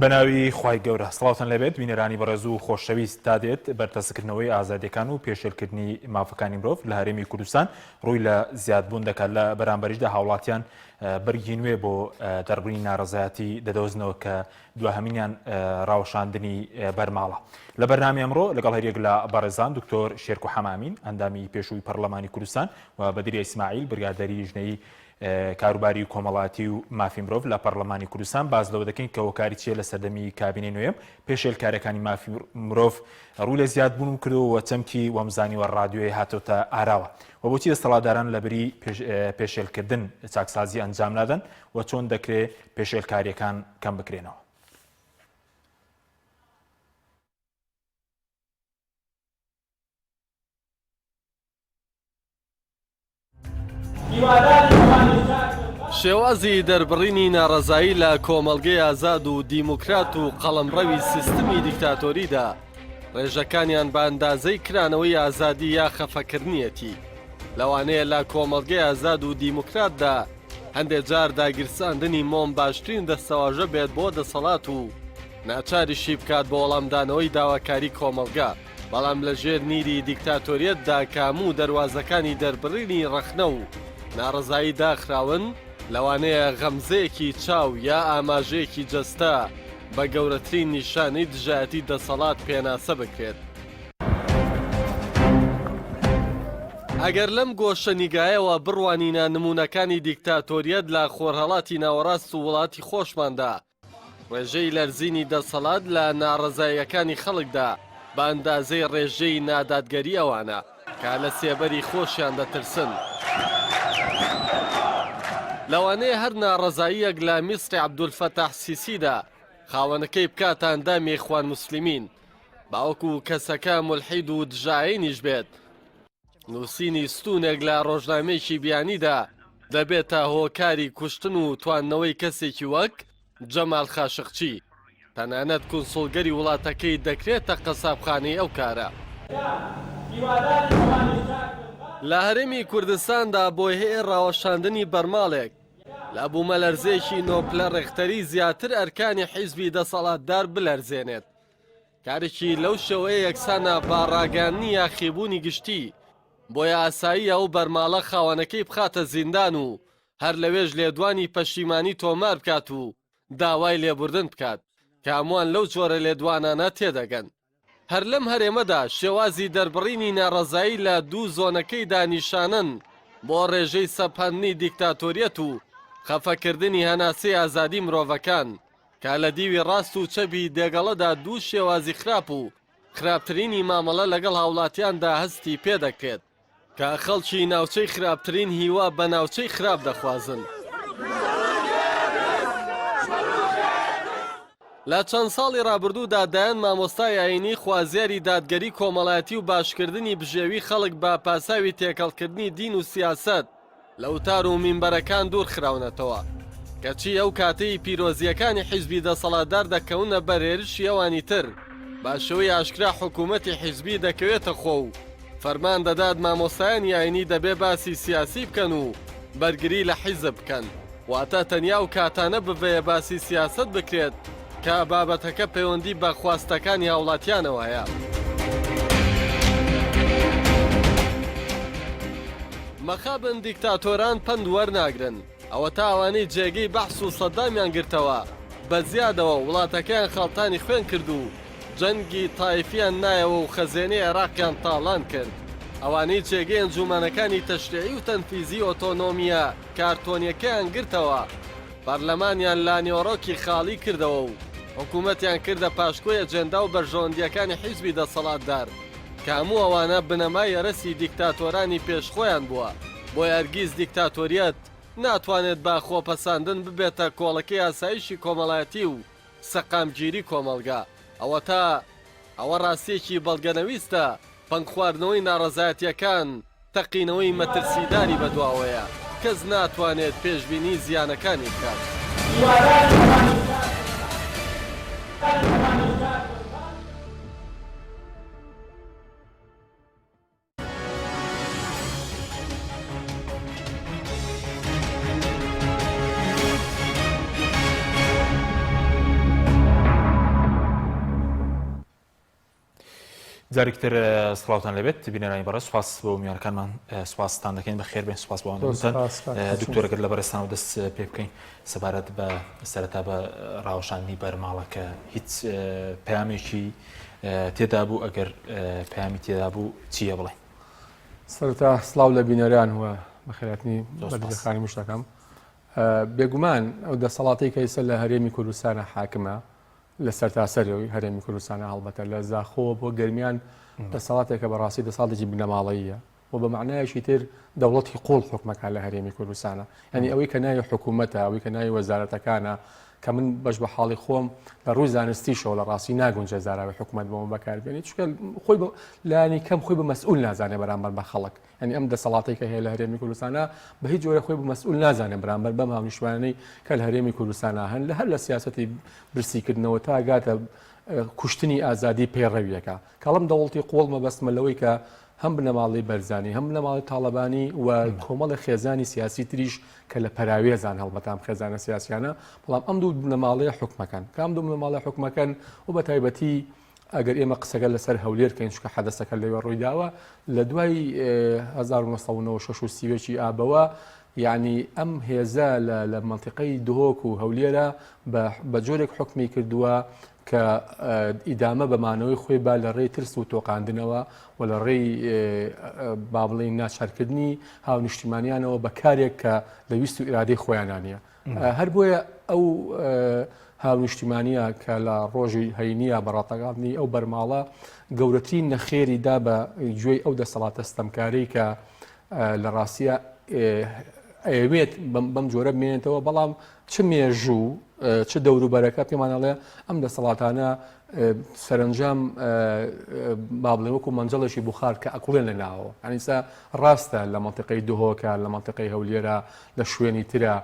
بەناوی خوای گەورە سڵاوتان لێبێت بینەرانی بەڕێز و خۆشەویست تا دێت بەرتەسکردنەوەی ئازادیەکان و پێشێلکردنی مافەکانی مرۆڤ لە هەرێمی کوردستان ڕووی لە زیادبوون دەکات لە بەرامبەریشدا هاوڵاتیان بەرگی نوێ بۆ دەربڕینی ناڕەزایەتی دەدۆزنەوە کە دواهەمینیان ڕاوەشاندنی بەرماڵە. لە بەرنامەی ئەمڕۆ لەگەڵ هەریەک لە بەڕێزان دکتۆر شێرکۆ حەمامین ئەندامی پێشووی پەرلەمانی کوردستان و بەدریە ئیسماعیل بڕیاردەری لیژنەی کاروباری کۆمەڵاتی و مافی مرۆڤ لە پەرلەمانی کوردستان باس لەوە دەکەین کە هۆکاری چییە لە سەردەمی کابینەی نوێم پێشێلکاریەکانی مافی مرۆڤ ڕووی لە زیادبوون و کردەوە و چەمکی وەمزانیوە ڕادیۆی هاتۆتە ئاراوە و بۆچی دەسەڵاتداران لەبری پێشێلکردن چاکسازی ئەنجام نادەن و چۆن دەکرێ پێشێلکارییەکان کەم بکرێنەوە؟ شێوازی دەربڕینی ناڕەزایی لە کۆمەڵگەی ئازاد و دیموکرات و قەڵەمڕەوی سیستمی دیکتاتۆریدا، ڕێژەکانیان بە ئەندازەی کرانەوەی ئازادی یا خەفەکردنیەتی. لەوانەیە لە کۆمەڵگەی ئازاد و دیموکراتدا هەندێ جار داگیرساندنی مۆم باشترین دەستەواژە بێت بۆ دەسەڵات و ناچاریشی بکات بۆ وەڵامدانەوەی داواکاری کۆمەڵگە، بەڵام لە ژێر نیری دیکتاتۆریەتدا کە هەموو دەروازەکانی دەربڕینی ڕەخنە و ناڕەزایی داخراون، لەوانەیە غەمزەیەکی چاو یا ئاماژەیەکی جەستە بە گەورەترین نیشانەی دژایەتی دەسەڵات پێناسە بکرێت. ئەگەر لەم گۆشەنیگایەوە بڕوانینە نموونەکانی دیکتاتۆریەت لە خۆرهەڵاتی ناوەڕاست و وڵاتی خۆشماندا، ڕێژەی لەرزینی دەسەڵات لە ناڕەزاییەکانی خەڵکدا بە ئەندازەی ڕێژەی نادادگەری ئەوانە کە لە سێبەری خۆشیان دەترسن. لەوانەیە هەر ناڕەزاییەک لە میسری عەبدولفەتاح سیسیدا خاوەنەکەی بکاتە ئەندامی ئیخوان موسلیمین، باوەکو کەسەکە مولحید و دژەئایینیش بێت، نووسینی ستوونێک لە ڕۆژنامەیەکی بیانیدا دەبێتە هۆکاری کوشتن و تواندنەوەی کەسێکی وەک جەمال خاشقچی، تەنانەت کونسوڵگەری وڵاتەکەی دەکرێتە قەسابخانەی ئەو کارە. لە هەرێمی کوردستاندا بۆی هەیە ڕاوەشاندنی بەرماڵێک لە بوومەلەرزەیەکی نۆ پلە ڕێختەری زیاتر ئەرکانی حیزبی دەسەڵاتدار بلەرزێنێت. کارێکی لەو شێوەیە یەکسانە بە ڕاگەیاندنی یاخیبوونی گشتی، بۆیە ئاساییە ئەو بەرماڵە خاوەنەکەی بخاتە زیندان و هەر لەوێش لێدوانی پەشیمانی تۆمار بکات و داوای لێبوردن بکات، کە هەمووان لەو جۆرە لێدوانانە تێدەگەن. هەر لەم هەرێمەدا شێوازی دەربڕینی ناڕەزایی لە دوو زۆنەکەیدا نیشانەن بۆ ڕێژەی سەپاندنی دیکتاتۆریەت و خەفەکردنی هەناسەی ئازادی مرۆڤەکان، کە لە دیوی ڕاست و چەپی دێگەڵەدا دوو شێوازی خراپ و خراپترینی مامەڵە لەگەڵ هاوڵاتیاندا هەستی پێدەکرێت، کە خەڵکی ناوچەی خراپترین هیوا بە ناوچەی خراپ دەخوازن. لە چەند ساڵی ڕابردوودا دەیان مامۆستای ئایینی خوازیاری دادگەری کۆمەڵایەتی و باشکردنی بژێوی خەڵک بە پاساوی تێکەڵکردنی دین و سیاسەت لە وتار و مینبەرەکان دوور خراونەتەوە. کەچی ئەو کاتەی پیرۆزییەکانی حیزبی دەسەڵاتدار دەکەونە بەر هێرشی ئەوانی تر، بە شێوەی ئاشکرا حکوومەتی حیزبی دەکەوێتە خۆ و فەرمان دەدات مامۆستایانی ئایینی دەبێ باسی سیاسی بکەن و بەرگری لە حیزب بکەن. واتە تەنیا ئەو کاتانە بڤەیە باسی سیاسەت بکرێت کە بابەتەکە پەیوەندی بە خواستەکانی هاوڵاتیانەوە هەیە. مەخابن دیکتاتۆران پەند وەرناگرن، ئەوەتا ئەوانەی جێگەی بەعس و سەدامیان گرتەوە بە زیادەوە وڵاتەکەیان خەڵتانی خوێن کرد و جەنگی تایفیان نایەوە و خەزێنەی عێراقیان تاڵان کرد، ئەوانەی جێگەی ئەنجومەنەکانی تەشریعی و تەنفیزی ئۆتۆنۆمییە کارتۆنیەکەیان گرتەوە، پەرلەمانیان لە نێوەڕۆکی خاڵی کردەوە و حکومەتیان کردە پاشکۆی ئەجێندا و بەرژەوەندییەکانی حیزبی دەسەڵاتدار، کە هەموو ئەوانە بنەمای هەرەسی دیکتاتۆرانی پێش خۆیان بووە، بۆیە هەرگیز دیکتاتۆریەت ناتوانێت بە خۆپەساندن ببێتە کۆڵەکەی ئاسایشی کۆمەڵایەتی و سەقامگیری کۆمەڵگا. ئەوەتا ئەوە ڕاستییەکی بەڵگەنەویستە، پەنگخواردنەوەی ناڕەزایەتییەکان تەقینەوەی مەترسیداری بەدواوەیە، کەس ناتوانێت پێشبینی زیانەکانی بکات. جارێکی تر سڵاوتان لێبێت بینەرانی بەڕێز سوپاس بۆ میوانەکانمان سوپاستان دەکەین بەخێر بێن سوپاس بۆ ئەوان دکتۆرەکەت لە بەڕێزتانەوە دەست پێ بکەین سەبارەت بە سەرەتا بە ڕاوەشاندنی بەرماڵە کە هیچ پەیامێکی تێدا بوو ئەگەر پەیامی تێدا بوو چییە بڵێ سەرەتا سڵاو لە بینەران و بەخێراتنی بەرزەخانی مشتەکەم بێگومان ئەو دەسەڵاتی کە ئێستا لە هەرێمی کوردستانە حاکمە لە سەرتاسەری هەرێمی کوردستانە هەڵبەتە لە زاخۆوە بۆ گەرمیان دەسەڵاتێکە بەڕاستی دەسەڵاتێکی بنەماڵەییە و بە معنایەکی تر دەوڵەتی قوڵ حکومەکان لە هەرێمی کوردستانە یعنی ئەوەی کە ناوی حکوومەتە ئەوەی کە ناوی وەزارەتەکانە کە من بەش بە حاڵی خۆم لە ڕووی زانستیشەوە لە ڕاستی ناگونجێ زاراوی حکوومەت بۆ بەکاربێنی چونکە خۆی لانی کەم خۆی بە مەسئول نازانێ بەرامبەر بە خەڵک یانی ئەم دەسەڵاتەی کە هەیە لە هەرێمی کوردستانا بە هیچ جۆرە خۆی بە مەسئول نازانێت بەرامبەر بەم هاونیشتمانانەی کە لە هەرێمی کوردستانا هەن لە هەر لە سیاسەتی برسیکردنەوە تا گاتە کوشتنی ئازادی پەیڕەویەکە کەڵم دەوڵەتی قوڵ مەبەستمە لەوەی کە هەم بنەماڵەی بەرزانی هەم بنەماڵەی تاڵەبانی و کۆمەڵی خێزانی سیاسی تریش کە لە پەراوێزان هەڵبەتە ئەم خێزانە سیاسیانە بەڵام ئەم دوو بنەماڵەیە حکومەکەن کام دوو بنەماڵە حکومەکەن و بە تایبەتی ئەگەر ئێمە قسەکە لەسەر هەولێر کەین چونکە حەدەسەکە لەوێ ڕوویداوە لە دوای 1996 و 31 ئابەوە یعنی ئەم هێزە لە منطقەی دهۆک و هەولێرە بە جۆرێک حکمی کردووە کە ئیدامە بە مانەوەی خۆی با لە ڕێی ترس و تۆقاندنەوە و لە ڕێی با بڵێین ناچارکردنی هاونیشتیمانیانەوە بە کارێک کە لە ویست و ئیرادەی خۆیانانە نییە. هەر بۆیە ئەو هاونیشتیمانیە کە لە ڕۆژی هەینیە بە ڕاتەگاندنی ئەو بەرماڵە گەورەترین نەخێری دا بە گوێی ئەو دەسەڵاتە ستەمکارەی کە لە ڕاستیە ئەیەوێت بەم جۆرە بمێنێتەوە بەڵام چ مێژوو چ دەوروبەرەکە پێمانەڵێ ئەم دەسەڵاتانە سەرنجام با بڵێ وەکو مەنجەڵێکی بخار کە ئەکوڵێن لە ناوەوە ئەنیسا ڕاستە لە منطقەی دهۆکە لە منطقەی هەولێرە لە شوێنی ترە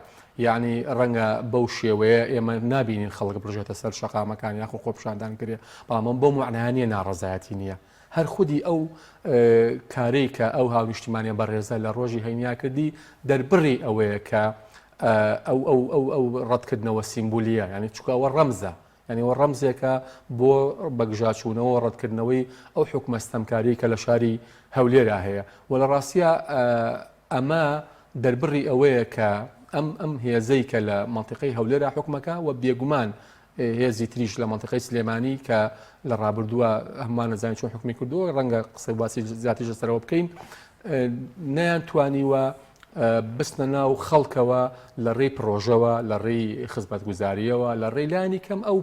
یعنی ڕەنگە بەو شێوەیە ئێمە نبینین خەڵک بڕژێتە سەر شەقامەکان یاخۆ خۆپشاندان کرێ بەڵام ئەم بۆ معنایە نییە ناڕەزایەتی نییە هەر خودی ئەو کارەی کە ئەو هاونیشتیمانە بەڕێزە لە ڕۆژی هەینیا کردی دەربڕی ئەوەیە کە ئەو ئەو ئەو ئەو ڕەتکردنەوە سیمبولیە یعنی چونکە ئەوە ڕەمزە یعنی ئەوە ڕەمزێکە بۆ بەگژاچوونەوە ڕەتکردنەوەی ئەو حکومە ستەمکاری کە لە شاری هەولێرا هەیە و لە ڕاستیا ئەمە دەربڕی ئەوەیە کە ئەم ئەم هێزەی کە لە مەنتیقەی هەولێرا حوکمەکا و بێگومان هێزی تریش لە مەنتیقەی سلێمانی کە لە ڕابردووە هەمووان نەزانین چۆن حکومی کردووە ڕەنگە قسەی باسی زیاتریش لەسەرەوە بکەین نەیان توانیوە بستنە ناو خەڵکەوە لە ڕێی پرۆژەوە لە ڕێی خزمەتگوزاریەوە لە ڕێی لانی کەم ئەو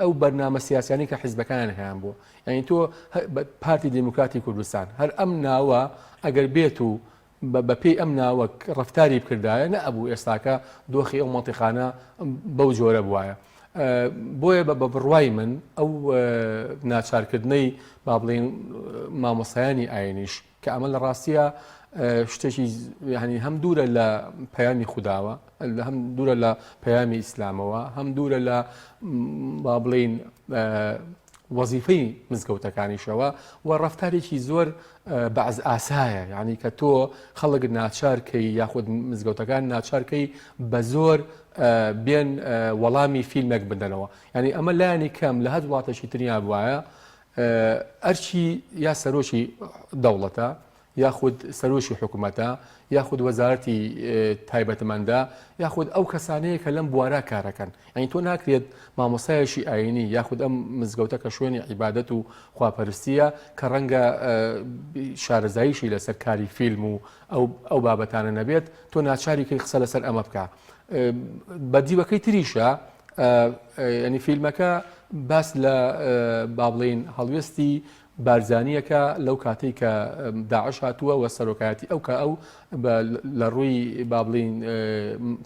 ئەو بەرنامە سیاسیانی کە حیزبەکانیان هەیان بوو یعنی تۆ پارتی دیموکراتی کوردستان هەر ئەم ناوە ئەگەر بێت و بە پێی ئەم ناوە ڕەفتاری بکردایە نەئەبوو ئێستاکە دۆخی ئەو مەنتیقانە بەو جۆرە بوایە. بۆیە بە بڕوای من ئەو ناچارکردنەی با بڵێین مامۆستایانی ئاینیش کە ئەمە لە ڕاستیە شتێکی یعنی هەم دوورە لە پەیامی خودداوە هەم دوورە لە پەیامی ئیسلامەوە هەم دوورە لە با بڵین وەزیفەی مزگەوتەکانیشەوە و ڕەفتارێکی زۆر بەعز ئاسایە یعنی کە تۆ خەڵک ناچار کەی یاخود مزگەوتەکان ناچار کەی بە زۆر بێن وەڵامی فیلمێک بدەنەوە یعنی ئەمە لایەنی کەم لە هەر وڵاتێکی تریا بوایە ئەرکی یا سەرۆکی دەوڵەتە یاخود سەرۆکی حکومەتە یاخود وەزارەتی تایبەتمەندە یاخود ئەو کەسانەیە کە لەم بوارە کارەکەن یانی تۆ ناکرێت مامۆستایەکی ئاینی یاخود ئەم مزگەوتە کە شوێنی عیبادەت و خواپەرستیە کە ڕەنگە شارەزاییشی لەسەر کاری فیلم و ئەو ئەو بابەتانە نەبێت تۆ ناچاری کەی قسە لەسەر ئەمە بکە بە دیوەکەی تریشە ینی فیلمەکە باس لە با بڵین هەڵوێستی بارزانییەکە لەو کاتەی کە داعش هاتووە و سەرۆکایەتی ئەو کە ئەو لە ڕووی با بڵین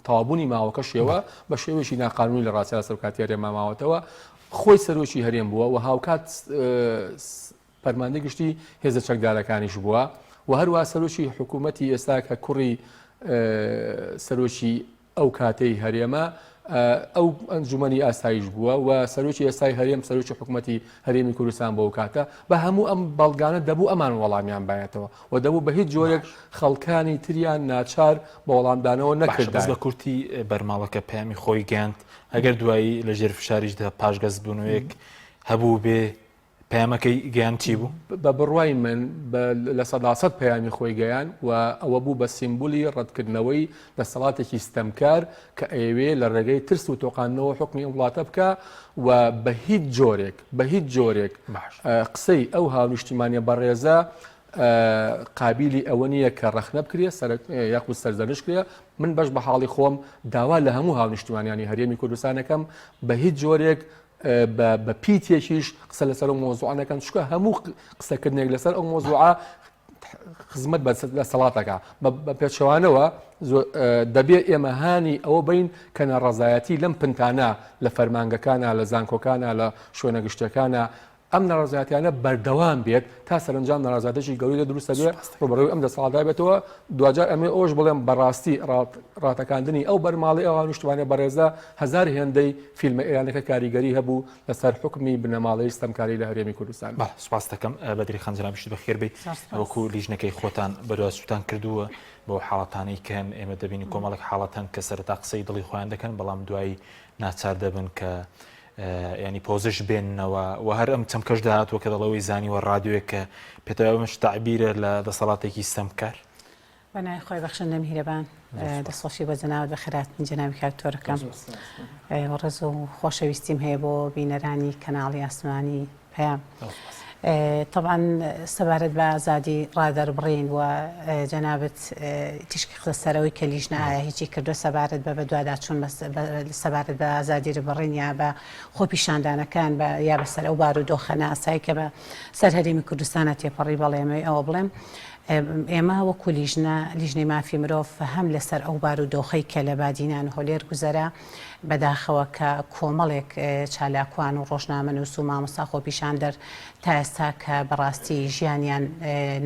تەوابوونی ماوەکەشیەوە بە شێوەیەکی ناقانونی لە ڕاستیا سەرۆکاتی هەرێم ماوەتەوە خۆی سەرۆکی هەرێم بووە و هاوکات فەرماندەی گشتی هێزە چەکدارەکانیش بووە و هەروە سەرۆکی حکوومەتی ئێستا کە کوڕی سەرۆکی ئەو کاتەی هەرێمە ئەو ئەنجومەنی ئاسایش بووە و سەرۆکی ئێستای هەرێم سەرۆکی حکوومەتی هەرێمی کوردستان بۆ کاتە بە هەموو ئەم بەڵگانە دەبوو ئەمان وەڵامیان باەتەوە و دەبوو بە هیچ جۆرێک خەڵکانی تریان ناچار بە وەڵامدانەوە نەکرد بە کورتی بەرماڵەکە پەیامی خۆی گەیاند ئەگەر دوایی لە ژێر فشاریشدا پاشگەزبوونەوەیەک هەبوو بێ. پەیامەکەی گەیاند چی بوو؟ بە بڕوای من بە 100% پەیامی خۆی گەیان و ئەوە بوو بە سیمبولی ڕەتکردنەوەی دەسەڵاتێکی ستەمکار کە ئەیەوێ لە ڕێگەی ترس و تۆقاندنەوە حوکمی ئەم وڵاتە بکا و بە هیچ جۆرێک بە هیچ جۆرێک قسەی ئەو هاونیشتیمانیە بەڕێزە قابیلی ئەوە نییە کە ڕەخنە بکرێ یاخود سەرزەنش کرێ من بەش بە حاڵی خۆم داوا لە هەموو هاونیشتیمانیانی هەرێمی کوردستانەکەم بە هیچ جۆرێک بە پیتێکیش قسە لەسەر ئەو مۆزوعە نەکەن چونکە هەموو قسەکردنێک لەسەر ئەو مۆزوعە خزمەت بە دەسەڵاتەکە بە پێچەوانەوە دەبێ ئێمە هانی ئەوە بین کە ناڕەزایەتی لەم پنتانە لە فەرمانگەکانە لە زانکۆکانە لە شوێنە گشتەکانە ئەم ناڕەزایەتیانە بەردەوام بێت تا سەرنجام ناڕەزایەتێکی گەورەی لێ دروست دەبێت ڕووبەڕووی ئەم دەسەڵاتە بێتەوە دواجار ئەمێ ئەوش بڵێم بەڕاستی ڕاتەکاندنی ئەو بەرماڵی ئەو هاونیشتمانە بەڕێزە هەزار هێندەی فیلمە ئێرانەکە کاریگەری هەبوو لەسەر حوکمی بنەماڵەی ستەمکاری لە هەرێمی کوردستان. بەڵێ سوپاست دەکەم بەدری خان جەنابیشت بەخێر بێی وەکو لیژنەکەی خۆتان بەدوادچووتان کردووە بەو حاڵەتانەی کە هەن ئێمە دەبینین کۆمەڵێک حاڵەت هەن کە سەرەتا قسەی دڵی خۆیان دەکەن بەڵام دوایی ناچار دەبن کە ینی پۆزش بێننەوە و هەر ئەم چەمکەش داهاتوە کە دەڵەوەی زانیوە ڕادیۆیەک کە پێتەوە ئەمەش تەعبیرە لە دەسەڵاتێکی ستەمکار. بە ناوی خوای بەخشندە میهرەبان دەستخۆشی بۆ جەنابت بەخێرهاتنی جەنابی کاک تۆرەکەم و ڕێز و خۆشەویستیم هەیە بۆ بینەرانی کەناڵی ئاسمانی پەیام طبعا سەبارەت بە ئازادی ڕادەربڕین و جەنابت تیشکی خستە سەرەوەی کە لیژنە ئایا هیچی کردو سەبارەت بە بەدواداچوون سەبارەت بە ئازادی ربڕین یا بە خۆپیشاندانەکان بە یا بەسەر ئەو بارودۆخە ناسای کە بە سەر هەرێمی کوردستانە تێپەڕی بەڵێمەوەی ئەوە بڵێم ئێمە وەکو لیژنە، لیژنەی مافی مرۆڤ هەم لەسەر ئەو بارودۆخەی کە لە بادینان و هەولێر گوزەرا، بەداخەوە کە کۆمەڵێک چالاکوان و ڕۆژنامەنووس و مامۆستا خۆپیشاندەر تا ئێستا کە بەڕاستی ژیانیان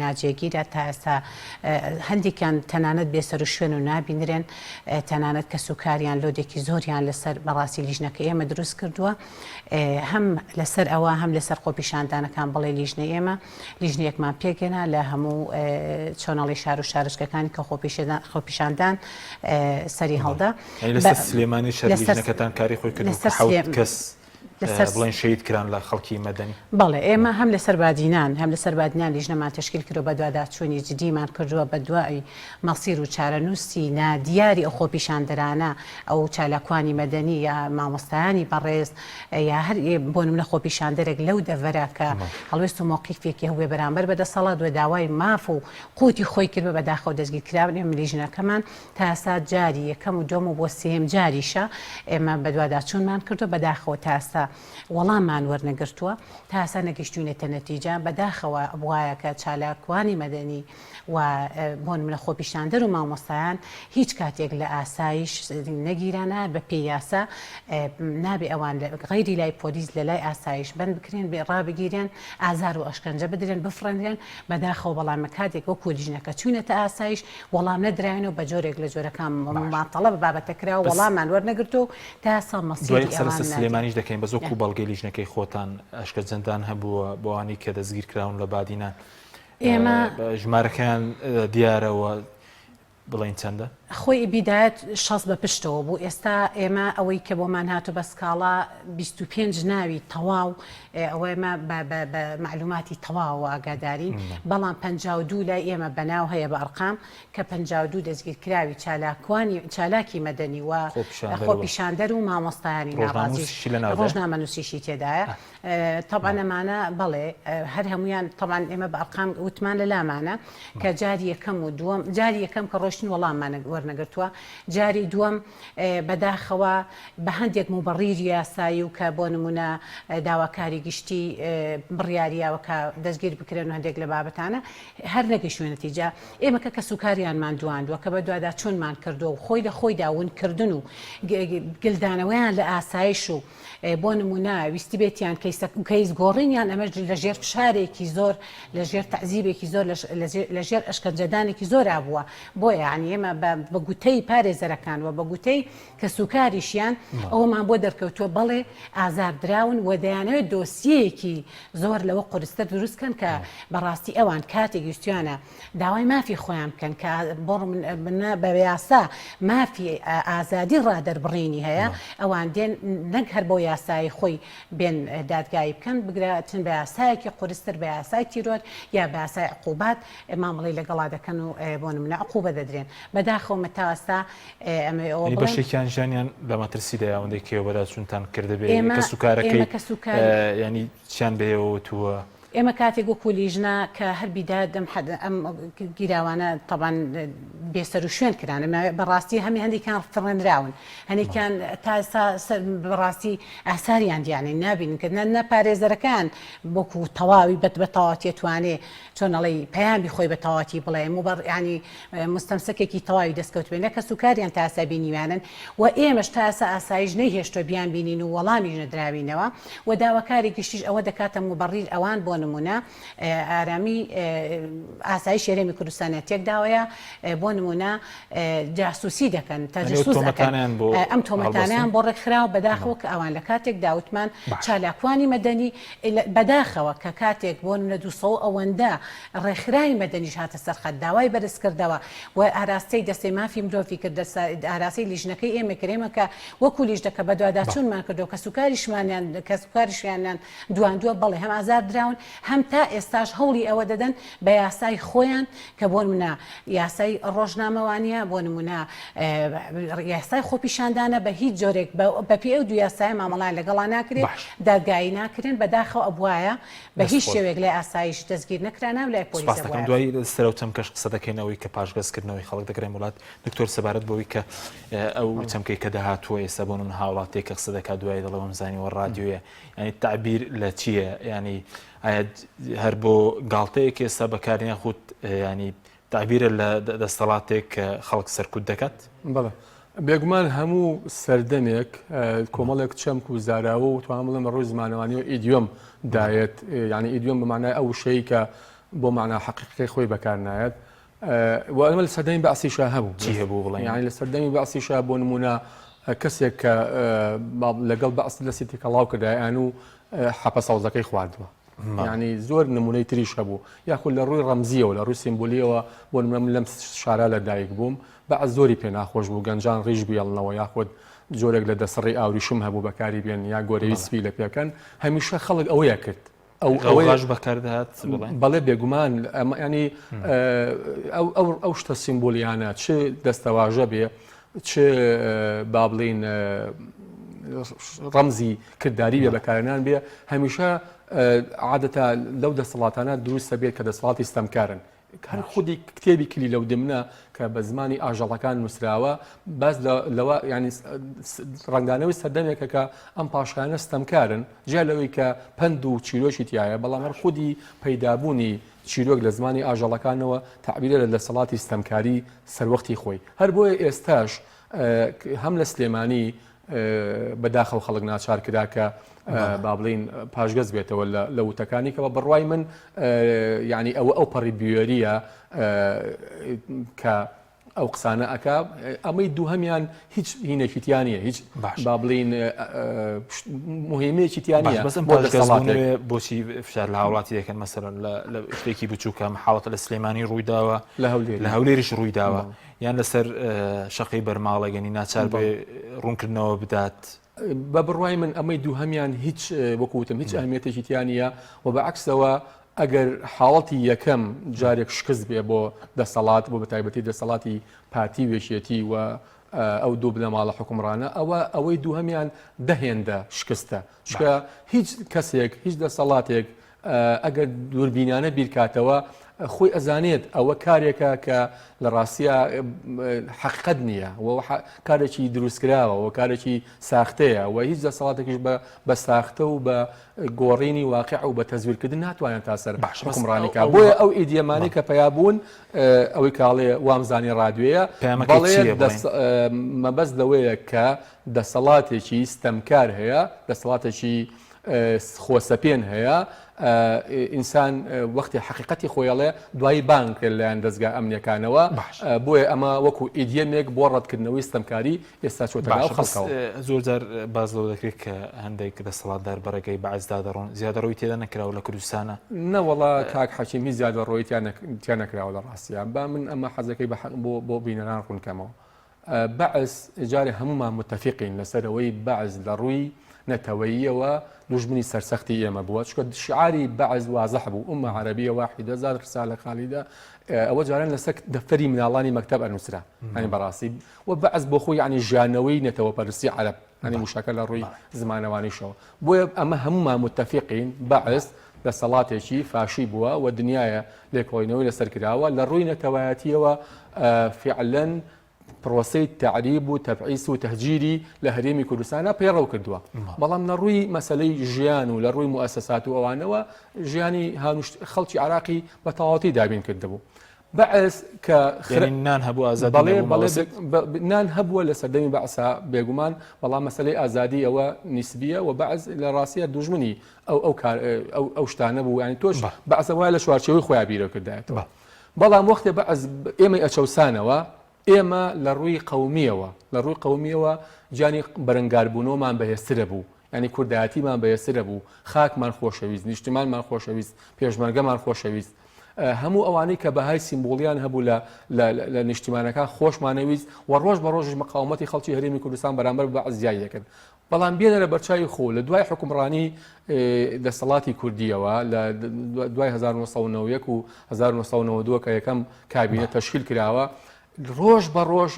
ناجێگیرە، تا ئێستا هەندێکیان تەنانەت بێسەروشوێن و نابینرێن، تەنانەت کەسوکاریان لۆدێکی زۆریان لەسەر بەڕاستی لیژنەکە ئێمە دروست کردووە هەم لەسەر ئەوە هەم لەسەر خۆپیشاندانەکان بەڵێ لیژنەی ئێمە لیژنەیەکمان پێکهێنا لە هەموو چۆنەڵی شار و شارۆچکەکانی کە خۆپیشاندان سەری هەڵدا. لەسەر سلێمانی شەر لیژنەکەتان کاری خۆی کرد و حەوت کەس بڵێن شەهید کران لە خەڵکی مەدەنی. بەڵێ ئێمە هەم لەسەر بادینان هەم لەسەر بادینان لیژنەمان تەشکیل کردووە بەدواداچوونی جدیمان کردووە بەدوای مەسیر و چارەنووسی نادیاری ئەو خۆپیشاندەرانە ئەو چالاکوانی مەدەنی یا مامۆستایانی بەڕێز یا هەر بۆ نمونە خۆپیشاندەرێک لەو دەڤەرە کە هەڵوێست و مەوقیفێکی هەبووێ بەرامبەر بە دەسەڵات و داوای ماف و قوتی خۆی کردبێ بەداخەوە دەستگیر کراون ئێمە لیژنەکەمان تا ئێستا جاری یەکەم و دووەم و بۆ سێیەم جاریشە ئێمە بەدواداچوونمان کردووە بەداخەوە تا ئێستا وەڵاممان وەرنەگرتووە تا ئێستا نەگەیشتوینەتە نەتیجە بەداخەوە وایە کە چالاکوانی مەدەنی و بۆ نمونە خۆپیشاندەر و مامۆستایان هیچ کاتێک لە ئاسایش نەگیرانە بە پێی یاسا نابێ ئەوان غەیری لای پۆلیس لە لای ئاسایش بەند بکرێن بێ ڕابگیرێن ئازار و ئەشکەنجە بدرێن بفڕێنرێن بەداخەوە بەڵام کاتێک وەکو لیژنەکە چوینەتە ئاسایش وەڵام نەدراوین و بە جۆرێک لە جۆرەکان مماتەڵە بە بابەتە کرا و وەڵامان وەرنەگرتووە و تا ئێستا مەسیری دوای قسە ئەوان لەسەر نادەین. سلێمانیش دەکەین بەس وەکو بەڵگەی لیژنەکەی خۆتان ئەشکەنجەدان هەبووە بۆ ئەوانەی کە دەستگیر کراون لە بادینان ئێمە ژمارەکەیان دیارە و بڵێین چەندە؟ خۆی بیدایەت 60 بە پشتەوە بوو ئێستا ئێمە ئەوەی کە بۆمان هاتوو بە سکاڵا 25 ناوی تەواو ئەوە ئێمە بە مەعلوماتی تەواوەوە ئاگادارین بەڵام 52 لای ئێمە بەناو هەیە بە ئەرقام کە 52 دەستگیرکراوی چالاکوانی چالاکی مەدەنی و خۆپیشاندەر و مامۆستایانی ناڕازیش ڕۆژنامەنووسیشی تێدایە تەبعەن ئەمانە بەڵێ هەر هەمویان تەبعەن ئێمە بە ئەرقام وتمان لە لامانە کە جاری یەکەم و دووەم جاری یەکەم کە ڕۆشتن وەڵاممان وەرنەگرتووە جاری دووەم بەداخەوە بە هەندێک موبەڕیری یاسایی و کە بۆ نمونە داواکاری گشتی بڕیاریاوە کە دەستگیر بکرێن و هەندێک لە بابەتانە هەر نەگەیشتوە نەتیجە ئێمە کە کەسوکاریانمان دواندووە کە بەدواداچوونمان کردووە و خۆی لە خۆیدا ونکردن و گلدانەوەیان لە ئاسایش و بۆ نموونە ویستبێتیان کەیسە کەیس گۆڕینیان ئەمەش لە ژێر فشارێکی زۆر لە ژێر تەعزیبێکی زۆر لە ژێر ئەشکەنجەدانێکی زۆرا بووە بۆیە. یانی ئێمە بە گوتەی پارێزەرەکان و بە گوتەی کەسوکاریشیان ئەوەمان بۆ دەرکەوتووە بەڵێ ئازار دراون و دەیانەوێت دۆسیەیەکی زۆر لەوە قورستر دروست کەن کە بەڕاستی ئەوان کاتێک ویستویانە داوای مافی خۆیان بکەن کە بۆ منە بە یاسا مافی ئازادی ڕادەربڕینی هەیە ئەوان دێن نەک هەر بۆ یاسایی خۆی بێن دادگایی بکەن بگرە چن بە یاسایەکی قورستر بە یاسای تیرۆر یا بە یاسای عقوبات مامەڵەی لەگەڵا دەکەن و بۆ نمونە عقوبە دەدرێن بەداخەوە مە تا ئێستا ئەمەوێ ئەوە بڵێم بەشێکیان ژیانیان لە مەترسیدایە ئەوەندەی کێوە بەداچوونتان کردبێ کەسوکارەکەی ینی چیان بەێوە وتووە؟ ئێمە کاتێک وەکو لیژنە کە هەر بیدایەت ئەم حەد ئەم گیراوانە تەبان بێسەروشوێن کران بەڕاستی هەمی هەندێکیان فڕێنراون هەنێکیان تا ئێستا بەڕاستی ئاساریان دیانێ نابینن کە نە پارێزەرەکان وەکو تەواوی بەت بە تەواوەتی توانێ چۆن ئەڵێی پەیامی خۆی بە تەواوەتی بڵێ موبەڕ یانی مستەمسەکێکی تەواوی دەستکەوت بێ نە کەسوکاریان تا ئێستا بینیویانن و ئێمەش تا ئێستا ئاسایش نەیهێشتوە بیانبینین و وەڵامیش نەدراوینەوە و داواکاری گشتیش ئەوە دەکاتە موبەڕیر ئەوان بۆ نمونە ئارامی ئاسایشی هەرێمی کوردستانیان تێکداوەیە بۆ نمونە جاسوسی دەکەن تەجەسوس ئەکەن ئەم تۆمەتانەیان بۆ ڕێکخراوە بەداخەوە کە ئەوان لە کاتێکدا وتمان چالاکوانی مەدەنی بەداخەوە کە کاتێک بۆ نمونە 200 ئەوەندە ڕێکخراوی مەدەنیش هاتە سەر خەت داوای بەرز کردەوە و ئاراستەی دەستەی مافی مرۆڤی کرد ئاراستەی لیژنەکەی ئێمە کرد ئێمە کە وەکو لیژنەکە بەدواداچوونمان کردو کەسوکاریشمانیان کەسوکاریشیانیان دواندووە بەڵێ هەم ئازار دراون هەم تا ئێستاش هەوڵی ئەوە دەدەن بە یاسای خۆیان کە بۆ نمونە یاسای ڕۆژنامەوانیە بۆ نمونە یاسای خۆپیشاندانە بە هیچ جۆرێک بەپێی ئەو دوو یاسایە مامەڵەیان لەگەڵا ناکرێت دادگایی ناکرێن بەداخەوە ئەبوایە بە هیچ شێوەیەک لای ئاسایش دەستگیر نەکرانە و لای پۆلیس سپاس دەکەم دوای سەر ئەو چەمکەش قسە دەکەین ئەوەی کە پاشگەزکردنەوەی خەڵک دەگرێن وڵات دکتۆر سەبارەت بەوەی کە ئەو چەمکەی کە داهاتووە ئێستا بۆ من هاوڵاتێک کە قسە دەکات دوای دەڵێ وەمزانیوە ڕادیۆیە ینی تعبیر لە چییە ینی ئایا هەر بۆ گاڵتەیەک ئێستا بەکاریان خود ینی تەعبیرە لە دەستەڵاتێک کە خەڵک سەرکوت دەکات؟ بەڵێ. بێگومان هەموو سەردەمێک کۆمەڵێک چەمک و زاراوە و توانم بڵێم لە ڕووی زمانەوانیەوە ئیدیۆم دایەت، یعنی ئیدیۆم بە مانای ئەو وشەی کە بۆ مانا حەقیقەکەی خۆی بەکار نایەت. و ئەمە لە سەردەمی بەعسیشا هەبوو. چی هەبوو بڵێن؟ یعنی لە سەردەمی بەعسیشا بۆ نموونە کەسێک کە لەگەڵ بەعس دەستی تێکەڵاو کردایان و حەپە سەوزەکەی خواردووە. یانی زۆر نمونەی تریش هەبوو یاخود لە ڕووی ڕەمزیەوە لە ڕووی سیمبولیەوە بۆ نمونە من لەم شارە لە دایک بووم بەعس زۆری پێ ناخۆش بوو گەنجان ڕیش بێڵنەوە یاخود جۆرێک لە دەسڕی ئاوریشم هەبوو بەکاری بێن یا گۆرەوی سپی لە پێکەن هەمیشە خەڵک ئەوەیە کرد ئەو ئەوەش بەکاردەهات بەڵێ بێگومان ئەمە ینی ئەو ئەو ئەو شتە سیمبولیانە چ دەستەواژە بێ چ با بڵین ڕەمزی کرداری بێ بەکارهێنان بێ هەمیشە عادەتە لەو دەسەڵاتانە دروستە بێت کە دەسەڵاتی ستەمکارن هەر خودی کتێبی کلی لەو دمنە کە بە زمانی ئاژەڵەکان نووسراوە باس لەوە ینی ڕنگدانەوەی سەردەمێکە کە ئەم پاشایانە ستەمکارن جیا لەوەی کە پەند و چیرۆکی تایە بەڵام هەر خودی پەیدابوونی چیرۆک لە زمانی ئاژەڵەکانەوە تەعبیرە لە دەسەڵاتی ستەمکاری سەروەختی خۆی هەر بۆیە ئێستاش هەم لە سلێمانی بەداخەوە خەڵک ناچار کرا کە با بڵین پاشگەز بێتەوە لە وتەکانی کە بە بڕوای من یعنی ئەوە ئەو پەڕی بوێریە کە ئەو قسانە ئەک ئەمەی دووهەمیان هیچ هینێکی تیا نییە هیچ با بڵین مهمەیەکی تیا نییە بەسم بۆ دەسەڵاتێک بۆچی فشار لە هاوڵاتی دەکەن مەسەرەن لە شتێکی بچووکە حاڵەتە لە سلێمانی ڕوویداوە لە هەولێر لە هەولێریش ڕوویداوە یان لەسەر شەقەی بەرماڵە گەنی ناچار بێ ڕوونکردنەوە بدات. بە بڕوای من ئەمەی دووهەمیان هیچ وەکو وتم هیچ ئەهمیەتێکی تیا نییە و بە عەکسەوە ئەگەر حاڵەتی یەکەم جارێک شکست بێ بۆ دەسەڵات بۆ بەتایبەتی دەسەڵاتی پارتی و یەکێتی و ئەو دوو بنەماڵە حکومڕانە ئەوە ئەوەی دووهەمیان دە هێندە شکستە چونکە هیچ کەسێک هیچ دەسەڵاتێک ئەگەر دووربینانە بیرکاتەوە خۆی ئەزانێت ئەوە کارێکە کە لە ڕاستیا حەقیقەت نییە و کارێکی دروستکراوە و کارێکی ساختەیە و هیچ دەسەڵاتێکیش بە ساختە و بە گۆڕینی واقع و بە تەزویرکردن ناتوانێت تا سەر باش حکومڕانی کا بۆیە ئەو idiom انەی کە پەیا بوون ئەوەی کاڵێ وامزانی ڕادوێیە پەیامەکەی بەڵێ چییە بڵێن؟ مەبەست لەوەیە کە دەسەڵاتێکی ستەمکار هەیە دەسەڵاتێکی. خۆسەپێن هەیە، ئینسان وەختی حەقیقەتی خۆی ئەڵێ دوایی بانگ کرێت لەلایەن دەزگا ئەمنیەکانەوە، بۆیە ئەمە وەکو idiom ێک بۆ ڕەتکردنەوەی ستەمکاری ئێستا چۆتە ناو خەڵکەوە. زۆر جار باس لەوە دەکرێت کە هەندێک دەسەڵاتدار بە ڕێگەی بەعسدا دەڕۆن، زیادەڕۆیی تێدا نەکراوە لە کوردستانە؟ نەوەڵا کاک حەکیم هیچ زیادەڕۆیی تیا نەکراوە لە ڕاستیا. با من ئەمە حەزەکەی بۆ بینەران ڕوون کەمەوە. بەعس جارێ هەموومان متەفیقین لەسەر ئەوەی بەعس لە ڕووی نەتەوەییەوە دوژمنی سەرسەختی ئێمە بووە چونکە شعاری بەعس وازح بوو امە عربیە واحدە ذات رسالە خالیدە ئەوە جاران لەسەر دەفتەری مناڵانی مەکتەب ئەنووسرا یانی بەڕاستی و بەعس بۆ خۆی یانی ژیانەوەی نەتەوەپەرستی عەرەب یانی وشەکە لە ڕووی زمانەوانیشەوە بۆیە ئەمە هەموومان متەفیقین بەعس دەسەڵاتێکی فاشی بووە و دنیایە لێکۆڵینەوەی لەسەر کراوە لە ڕووی نەتەوایەتیەوە فعلەن پرۆسەی تەعریب و تەبعیس و تەهجیری لە هەرێمی کوردستانە پەیڕەو کردووە بەڵام لە ڕووی مەسلەی ژیان و لە ڕووی موئەسەسات و ئەوانەوە ژیانی هاونیشت خەڵکی عراقی بە تەواوەتی دابین کردبوو. بەعس کە خرە نان هەبوو ئازادی بەڵێ بەڵێ نان هەبووە لە سەردەمی بەعسا بێگومان بەڵام مەسلەی ئازادی ئەوە نیسبیە و بەعس لە ڕاستیە دوژمنی ئەو ئەو کار ئەو ئەو شتانە بوو ینی تۆش بەعسە وایە لە چوارچێوەی خۆیان بیرە کردایەتەوە بەڵام وەختێ بەعس ئێمەی ئەچەوسانەوە ئێمە لە ڕووی قەومیەوە لە ڕووی قەومیەوە گیانی بەرەنگاربوونەوەمان بەهێزترە بوو یانی کوردایەتیمان بەهێزترە بوو خاکمان خۆشەویست نیشتیمانمان خۆشەویست پێشمەرگەمان خۆشەویست هەموو ئەوانەی کە بەهای سیمبولیان هەبوو لە لە نیشتیمانەکان خۆشمانەویست و ڕۆژ بە ڕۆژش مقاومەتی خەڵکی هەرێمی کوردستان بەرامبەر بە زیای دەکرد بەڵام بێنەرە بەرچاوی خۆ لە دوای حکومڕانی دەسەڵاتی کوردیەوە لە دوای 1991 و 1992 کە یەکەم کابینە تەشکیل کراوە ڕۆژ بە ڕۆژ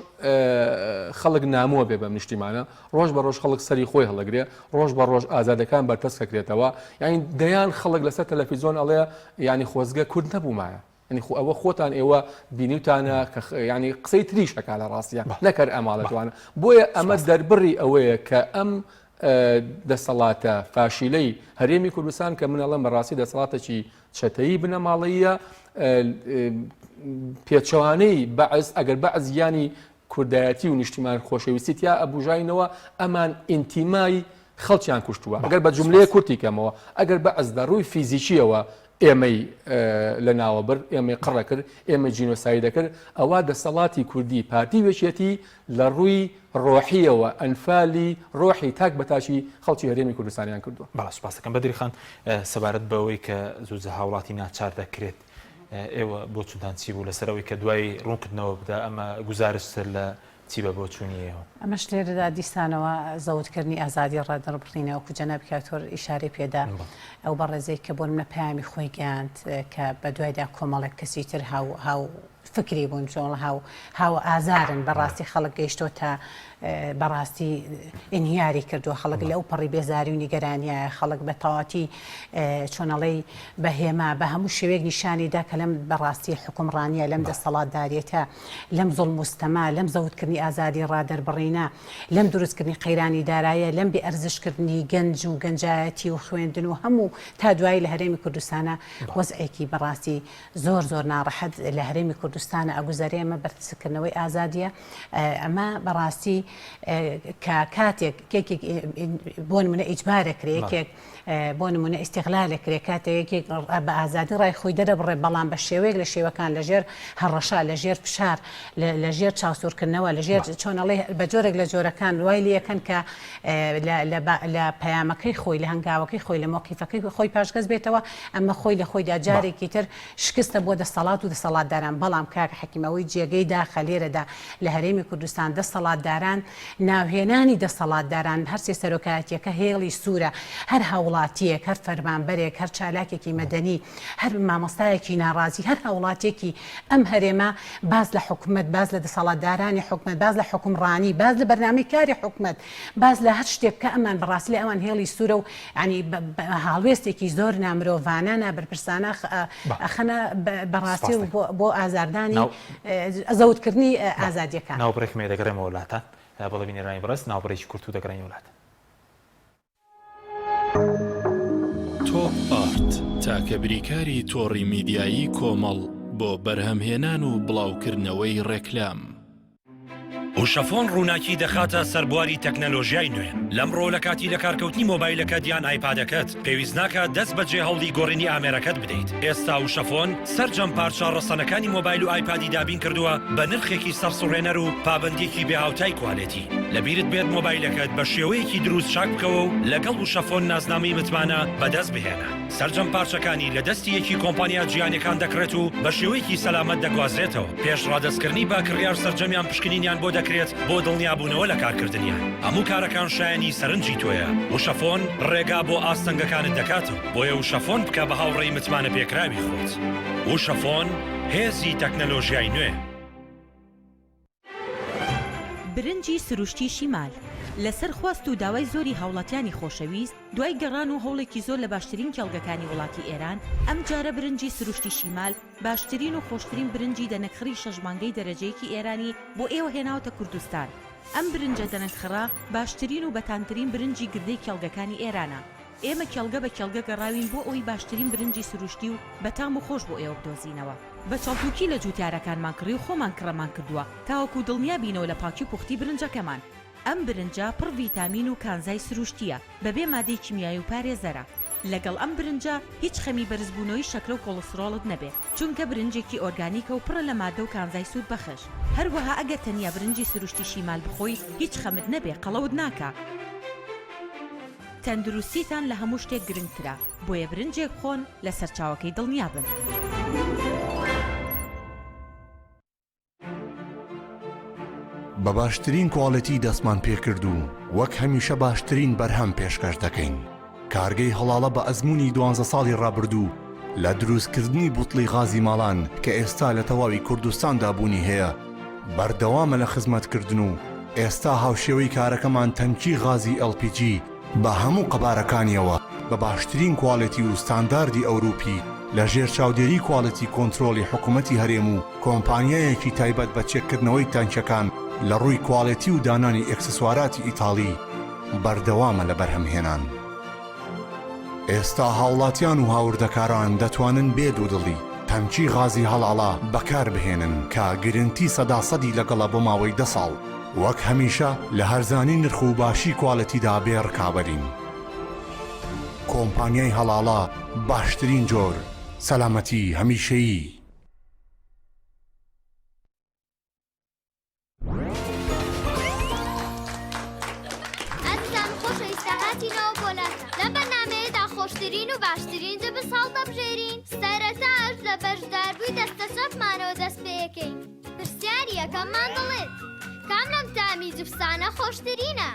خەڵک نامۆ بێ بەم نیشتیمانە ڕۆژ بە ڕۆژ خەڵک سەری خۆی هەڵەگرێ ڕۆژ بە ڕۆژ ئازادەکان بەرتەسک دەکرێتەوە یعنی دەیان خەڵک لەسەر تەلەفیزۆن ئەڵێ یعنی خۆزگە کورد نەبوومایە یعنی خۆ ئەوە خۆتان ئێوە بینیوتانە کە یعنی قسەی تریش ئەکا لە ڕاستیە نەکەر ئەماڵەتوانە بۆیە ئەمە دەربڕی ئەوەیە کە ئەم دەسەڵاتە فاشیلەی هەرێمی کوردستان کە من ئەڵێم بەڕاستی دەسەڵاتێکی چەتەیی بنەماڵەییە پێچەوانەی بەعس ئەگەر بەعس گیانی کوردایەتی و نیشتیمان خۆشەویستی تیا ئەبوژاینەوە ئەمان ئینتیمای خەڵکیان کوشتووە ئەگەر بە جملەیە کورتی کەمەوە ئەگەر بەعس لە ڕووی فیزیکیەوە ئێمەی لە ناوە برد ئێمەی قڕە کرد ئێمە جینۆسایی دەکرد ئەوە دەسەڵاتی کوردی پارتی وێچێتی لە ڕووی ڕۆحیەوە ئەنفالی ڕۆحی تاک بە تاکی خەڵکی هەرێمی کوردستانیان کردووە. بەڵێ سوپاس دەکەم بەدری خان سەبارەت بەوەی کە زوو هاوڵاتی ناچار دەکرێت ئێوە بۆچونتان چی بوو لەسەر ئەوەی کە دوای ڕوونکردنەوە بدا ئەمە گوزارشتە لە چی بە بۆچوونی ئێوە؟ ئەمەش لێرەدا دیسانەوە زەوتکردنی ئازادی ڕادەربڕینە وەکو جەنابی کاک تۆر ئیشارەی پێدا ئەو بەڕێزەی کە بۆ نمونە پەیامی خۆی گەیاند کە بەدوایدا کۆمەڵێک کەسی تر هاو هاو فکری بوون چۆن هاو هاو ئازارن بەڕاستی خەڵک گەیشتۆتە بەڕاستی ئینهیاری کردووە خەڵک لەو پەڕی بێزاری و نیگەرانیایە خەڵک بە تەواتی چۆنەڵی بە هێما بە هەموو شێوەیەک نیشانی دا کە لەم بەڕاستی حکومڕانیە لەم دەسەڵاتداریەتە لەم زوڵم و ستەما لەم زەوتکردنی ئازادی ڕادەربڕینە لەم دروستکردنی قەیرانی دارایە لەم بێ ئەرزشکردنی گەنج و گەنجایەتی و خوێندن و هەموو تا دوایی لە هەرێمی کوردستانە وەزعێکی بەڕاستی زۆر زۆر ناڕەحەت لە هەرێمی کوردستانە ئەگوزەرێ ئەمە بەرتسکردنەوەی ئازادیە ئەمە بەڕاستی کە کاتێک یەکێک بۆ نمونە ئیجبارەکرێ یەکێک بۆ نمونە ئیستیغلالەکرێ کاتێک یەکێک بە ئازادی ڕای خۆی دەرەبڕێ بەڵام بە شێوەیەک لە شێوەکان لەژێر هەڕەشە لەژێر فشار لەژێر چاوسوورکردنەوە لەژێر چۆنەڵێ بە جۆرێک لە جۆرەکان وای لەکەن کە لە پەیامەکەی خۆی لە هەنگاوەکەی خۆی لە مۆقیفەکەی خۆی پاشگەز بێتەوە ئەمە خۆی لە خۆیدا جارێکی تر شکستە بۆ دەستەڵات و دەسەڵاتداران، بەڵام کاک حەکیم ئەوەی جێگەی داخە لێرەدا لە هەرێمی کوردستان دەسەڵاتداران ناوهێنانی دەسەڵاتداران هەرسێ سەرۆکایەتیەکە هێڵی سوورە هەر هاوڵاتیەک هەر فەرمانبەرێک هەر چالاکێکی مەدەنی هەر مامۆستایەکی ناڕازی هەر هاوڵاتیەکی ئەم هەرێمە باس لە حکومەت باس لە دەسەڵاتدارانی حکومەت باس لە حوکمڕانی باس لە بەرنامەی کاری حکومەت باس لە هەر شتێک بکە ئەمان بەڕاستی لای ئەوان هێڵی سوورە و یانی هەڵوێستێکی زۆر نامرۆڤانە نابەرپرسانە ئەخەنە بەڕاستی و بۆ ئازاردانی زەوتکردنی ئازادیەکان. ناوبڕێکم هەیە دەگەڕێمەوە لاتان. بەڵێ بینەرانی بەڕێز ناوبڕێکی کورت و دەگەڕێینەوە لاتان. تۆپ ئارت تاکە بریکاری تۆڕی میدیایی کۆمەڵ بۆ بەرهەمهێنان و بڵاوکردنەوەی ڕێکلام. وشەفۆن ڕووناکی دەخاتە سەر بواری تەکنەلۆژیای نوێ. لەمڕۆ لە کاتی لەکارکەوتنی مۆبایلەکەت یان ئایپادەکەت، پێویست ناکات دەست بەجێ هەوڵی گۆڕینی ئامێرەکەت بدەیت. ئێستا وشەفۆن سەرجەم پارچە ڕەسەنەکانی مۆبایل و ئایپادی دابین کردووە بە نرخێکی سەرسوڕهێنەر و پابەندییەکی بێهاوتای کوالێتی. لەبیرت بێت مۆبایلەکەت بە شێوەیەکی دروست چاک بکەوە و لەگەڵ وشەفۆن نازنامەی متمانە بەدەست بهێنە. سەرجەم پارچەکانی لە دەستی یەکی کۆمپانیا جیهانیەکان دەکڕێت و بە شێوەیەکی سەلامەت دەگوازرێتەوە، پێش ڕادەستکردنی بە کڕیار سەرجەمیان پشکنینیان بۆ دەکرێت بۆ دڵنیابوونەوە لە کارکردنیان. هەموو کارەکان شایەنی سەرنجی تۆیە، وشەفۆن ڕێگا بۆ ئاستەنگەکانت دەکاتەوە، بۆیە وشەفۆن بکە بە هاوڕێی متمانەپێکراوی خۆت. وشەفۆن، هێزی تەکنەلۆژیای نوێ. برنجی سروشتی شیمال، لەسەر خواست و داوای زۆری هاوڵاتیانی خۆشەویست، دوای گەڕان و هەوڵێکی زۆر لە باشترین کێڵگەکانی وڵاتی ئێران، ئەمجارە برنجی سروشتی شیمال باشترین و خۆشترین برنجی دەنەکخڕی شەش مانگەی دەرەجەیەکی ئێرانی بۆ ئێوە هێناوەتە کوردستان. ئەم برنجە دەنەکخڕە باشترین و بەتامترین برنجی گردەی کێڵگەکانی ئێرانە. ئێمە کێڵگە بە کێڵگە گەڕاوین بۆ ئەوەی باشترین برنجی سروشتی و بەتام و خۆش بۆ ئێوە بدۆزینەوە. بە چەڵتوکی لە جوتیارەکانمان کڕی و خۆمان کڕەمان کردووە تاوەکو دڵنیا بینەوە لە پاکی و پوختی برنجەکەمان. ئەم برنجە پڕ ڤیتامین و کانزای سروشتییە، بەبێ مادەی کیمیایی و پارێزەرە. لەگەڵ ئەم برنجە هیچ خەمی بەرزبوونەوەی شەکرە و کۆڵسترۆڵت نەبێ، چونکە برنجێکی ئۆرگانیکە و پڕە لە مادە و کانزای سوودبەخش. هەروەها ئەگەر تەنیا برنجی سروشتی شیمال بخۆی هیچ خەمت نەبێ قەڵەوت ناکا. تەندروستیتان لە هەموو شتێک گرنگترە، بۆیە برنجێک بخۆن لە سەرچاوەکەی دڵنیابن. بە باشترین کواڵێتی دەستمان پێکرد و وەک هەمیشە باشترین بەرهەم پێشکەش دەکەین. کارگەی هەڵاڵە بە ئەزموونی دوانزە ساڵی ڕابردوو لە دروستکردنی بوتڵی غازی ماڵان کە ئێستا لە تەواوی کوردستاندا بوونی هەیە، بەردەوامە لە خزمەتکردن و ئێستا هاوشێوەی کارەکەمان تەنکی غازی LPG بە هەموو قەبارەکانیەوە بە باشترین کواڵێتی و ستانداردی ئەوروپی لە ژێر چاودێری کواڵێتی کۆنترۆڵی حکومەتی هەرێم و کۆمپانیایەکی تایبەت بە چێککردنەوەی تانکیەکان لە ڕووی کواڵێتی و دانانی ئێکسسواراتی ئیتاڵی بەردەوامە لە بەرهەمهێنان. ئێستا هاوڵاتیان و هاوردەکاران دەتوانن بێ دوودڵی تەنکی غازی هەڵاڵە بەکاربهێنن کە گرنتی سەدا سەدی لەگەڵە بۆ ماوەی دە ساڵ. وەک هەمیشە لە هەرزانی نرخ و باشی کوالێتیدا بێ ڕکابەرین. کۆمپانیای هەڵاڵە باشترین جۆر، سەلامەتی هەمیشەیی. ئازیزان خۆشەویستە هاتینەوە بۆ لاتان لەم بەرنامەیەدا خۆشترین و باشترین جبس هەڵدەبژێرین سەرەتاش لە بەشداربووی دەستە چەپمانەوە دەست پێیەکەین پرسیاری یەکەممان دەڵێت کام لەم تامی جپسانە خۆشترینە؟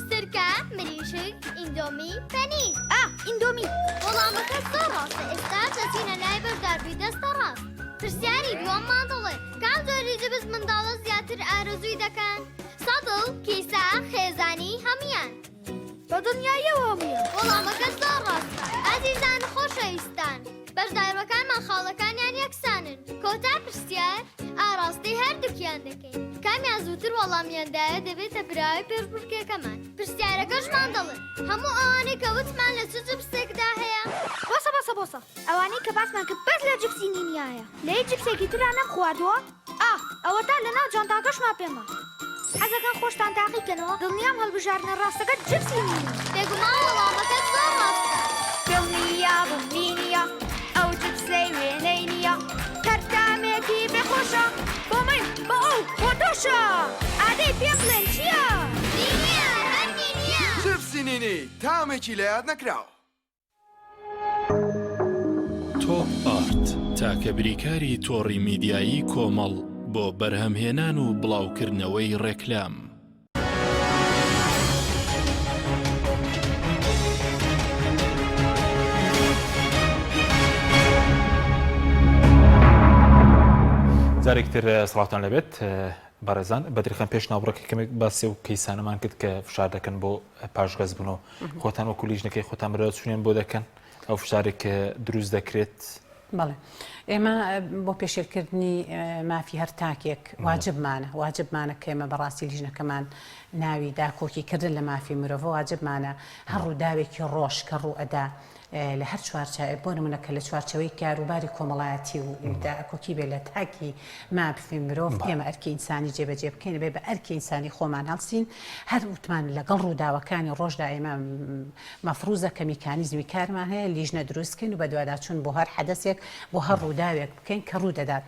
سرکە، مریشک، ئیندۆمی، پەنیر. ئا، ئیندۆمی. وەڵامەکە زۆر ڕاستە، ئێستاش دەچینە لای بەشداربووی دەستە ڕاست. پرسیاری دووەممان دەڵێت کام جۆری جبس منداڵە زیاتر ئارەزووی دەکەن؟ سەتڵ، کیسە، خێزانی، هەموویان. بە دڵنیاییەوە هەموویان. وەڵامەکە زۆر ڕاستە. ئازیزان خۆشەویستان، بەشداربەکانمان خاڵەکانیان یەکسانن. کۆتا پرسیار ئاڕاستەی هەردووکیان دەکەین. کامیان زووتر وەڵامیان دایە دەبێتە براوەی پێشبڕکێکەمان. پرسیارەکەشمان دەڵێت، هەموو ئەوانەی کە وتمان لە چ جپسێکدا هەیە؟ بەسە بەسە بەسە ئەوانەی کە باسمان کرد بەس لە جپسی نینیایە لە هیچ جپسێکی ترا نەمخواردووە. ئا ئەوەتا لەناو جانتاکەشما پێمە. حەزەکەن خۆشتان تاقی کەنەوە دڵنیام هەڵبژاردنە ڕاستەکە جپسی نینی. بێگومان وەڵامەکەت زۆر ڕاستە. دڵنیابم نینیە ئەو جپسەی وێنەی نییە هەر تامێکی بێ خۆشە بۆ من بۆ ئەو بۆ تۆشە ئادەی پێم بڵێن چییە؟ نینیە هەر نینیە. جپسی نینی تامێکی لەیاد نەکراو. تۆپ ئارت تاکە بریکاری تۆڕی میدیایی کۆمەڵ بۆ بەرهەمهێنان و بڵاوکردنەوەی ڕێکلام. جارێکتر سڵاوتان لەبێت بەڕێزان بەدرخان پێش ناوبڕەکە کەمێک باسی و کەیسانەمان کرد کە فشار دەکەن بۆ پاشگەزبوونەوە خۆتان وەکو لیژنەکەی خۆتان بەرەوە چونیان بۆ دەکەن ئەو فشارێک کە دروست دەکرێت؟ بەڵێ ئێمە بۆ پێشێلکردنی مافی هەر تاکێک واجبمانە واجبمانە کە ئێمە بەڕاستی لیژنەکەمان ناوی داکۆکی کردن لە مافی مرۆڤ واجبمانە هەر ڕووداوێکی ڕۆژ کە ڕوو ئەدا. لە هەر چوارچە بۆ نمونە کە لە چوارچەوەی کاروباری کۆمەڵایەتی و داکۆکی بێ لە تاکی مافی مرۆڤ ئێمە ئەرکی ئینسانی جێبەجێ بکەین بێ بە ئەرکی ئینسانی خۆمان هەڵسین هەر وتمان لەگەڵ ڕووداوەکانی ڕۆژدا ئێمە مەفروزە کە میکانیزمی کارمان هەیە لیژنە دروستکەین و بەدواداچوون بۆ هەر حەدەسێک بۆ هەر ڕووداوێک بکەین کە ڕوو دەدات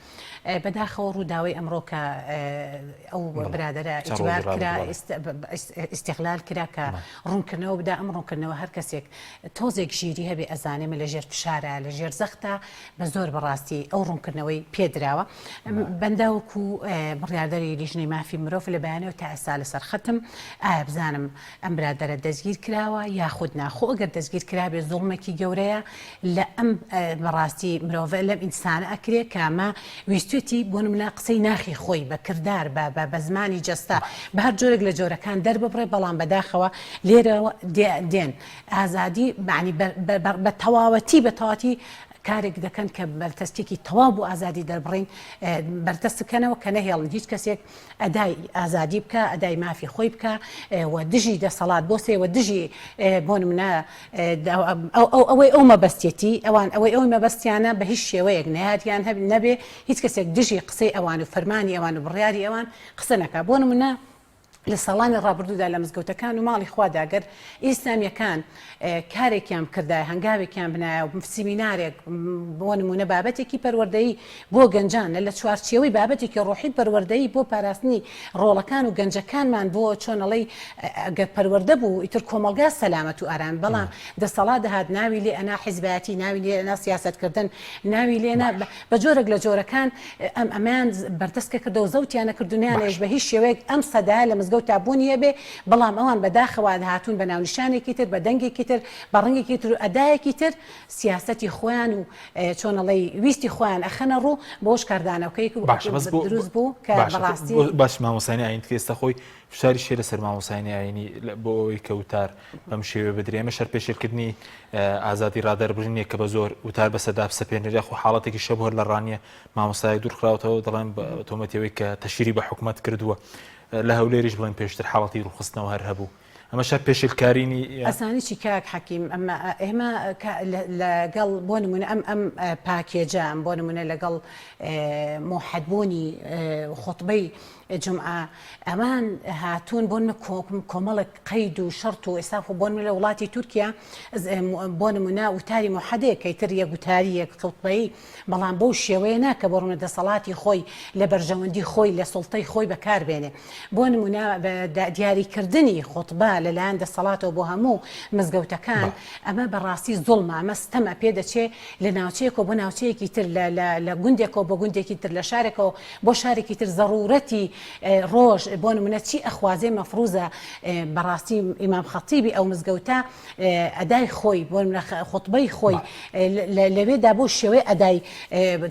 بەداخەوە ڕووداوەی ئەمڕۆ کە ئەو برادەرە ئیجبار کرا ئیستغلال کرا کە ڕوونکردنەوە بدا ئەم ڕوونکردنەوە هەر کەسێک تۆزێک ژیری هەبێ ئەزانێ من لە ژێر فشارە لە ژێر زەختە بە زۆر بەڕاستی ئەو ڕوونکردنەوەی پێدراوە بەندە وەکو بڕیاردەری لیژنەی مافی مرۆڤ لە بەیانەوە تا ئێستا لەسەر خەتم ئایا بزانم ئەم برادەرە دەستگیر کراوە یاخود نا؟ خۆ ئەگەر دەستگیر کرابێ زوڵمێکی گەورەیە لە ئەم بەڕاستی مرۆڤە لەم ئینسانە ئەکرێ کە ئەمە ویستێتی بۆ نمونە قسەی ناخی خۆی بە کردار بە بە بە زمانی جەستە بە هەر جۆرێک لە جۆرەکان دەرببڕێ بەڵام بەداخەوە لێرەوە دێن ئازادی معنی بە تەواوەتی بە تەواتی کارێک دەکەن کە بەرتەستێکی تەواو بۆ ئازادی دەربڕین بەرتەست بکەنەوە کە نەهێڵن هیچ کەسێک ئەدای ئازادی بکا ئەدای مافی خۆی بکا و دژی دەسەڵات بۆسێ و دژی بۆ نمونە ئەوەی ئەو مەبەستێتی ئەوان ئەوەی ئەوی مەبەستیانە بە هیچ شێوەیەک نەیاریان هەب نەبێ هیچ کەسێک دژی قسەی ئەوان و فەرمانی ئەوان و بڕیاری ئەوان قسە نەکا بۆ نمونە لە ساڵانی ڕابردوودا لە مزگەوتەکان و ماڵی خوادا گەر ئیسلامیەکان کارێکیان بکردایە هەنگاوێکیان بنایە و سیمینارێک بۆ نمونە بابەتێکی پەروەردەیی بۆ گەنجان لە چوارچێوەی بابەتێکی ڕۆحی پەروەردەیی بۆ پاراستنی ڕۆڵەکان و گەنجەکانمان بۆ چۆنەڵی ئەگەر پەروەردە بوو ئیتر کۆمەڵگا سەلامەت و ئارام بەڵام دەسەڵات دەهات ناوی لێ ئەنا حیزبایەتی ناوی لێ ئەنا سیاسەتکردن ناوی لێ نا بە جۆرێک لە جۆرەکان ئەم ئەمەیان بەردەستکە کردەوە زەوتیان نەکرد و نەیانهێشت بە هیچ شێوەیەک ئەم سەدایە لە مزگەوتا بوونی هەبێ، بەڵام ئەوان بە داخەوە هاتوون بە ناونیشانێکی تر، بە دەنگێکی تر، بە ڕەنگێکی تر و ئەدایەکی تر سیاسەتی خۆیان و چۆن ئەڵێی ویستی خۆیان ئەخەنە ڕوو، بەوەش کاردانەوەکەیەک باشە بەس بۆ دروست بوو کە باشە بەڕاستی باش مامۆستایانی ئایین کە ئێستا خۆی فشاریش هەیە لەسەر مامۆستایانی ئایینی بۆ ئەوەی کە وتار بەم شێوەیە بدرێ ئەمەش هەر پێشێلکردنی ئازادی ڕادەربڕین نییە کە بە زۆر وتار بەسەردا بسەپێنرێت یاخۆ حاڵەتێکی شەبوو هەر لە ڕانیە مامۆستایەک دوورخراوەتەوە دەڵێن بە تۆمەتی ئەوەی کە تەشیری بە حکومەت کردووە لە هەولێریش بڵێن پێشتر حاڵەتی ڕووخستنەوە هەر هەبوو ئەمەش هەر پێشێلکاری نییە؟ ئەزانی چی کاک حەکیم ئەمە ئێمە لەگەڵ بۆ نمونە ئەم ئەم پاکێجە ئەم بۆ نمونە لەگەڵ مۆحەدبوونی خوتبەی جومعە ئەمان هاتوون بۆ نمونە کۆمەڵێک قەید و شەرت و ئێستا خۆ بۆ نمونە لە وڵاتی تورکیا بۆ نمونە وتاری موحەدەیە کە ئیتر یەک وتاری یەک خوتبەیی بەڵام بەو شێوەیە نا کە بۆ نمونە دەسەڵاتی خۆی لە بەرژەوەندی خۆی لە سوڵتەی خۆی بەکار بێنێ بۆ نمونە دیاریکردنی خوتبە لەلایەن دەسەڵاتەوە بۆ هەموو مزگەوتەکان ئەمە بەڕاستی زوڵمە ئەمە ستەمە پێدەچێ لە ناوچەیەکەوە بۆ ناوچەیەکی تر لە لە لە گوندێکەوە بۆ گوندێکی تر لە شارێکەوە بۆ شارێکی تر زەڕوورەتی ڕۆژ بۆ نمونە چی ئەخوازێ مەفروزە بەڕاستی ئیمام خەتیبی ئەو مزگەوتە ئەدای خۆی بۆ نمونە خوتبەی خۆی لەوێدا بۆ شێوەی ئەدای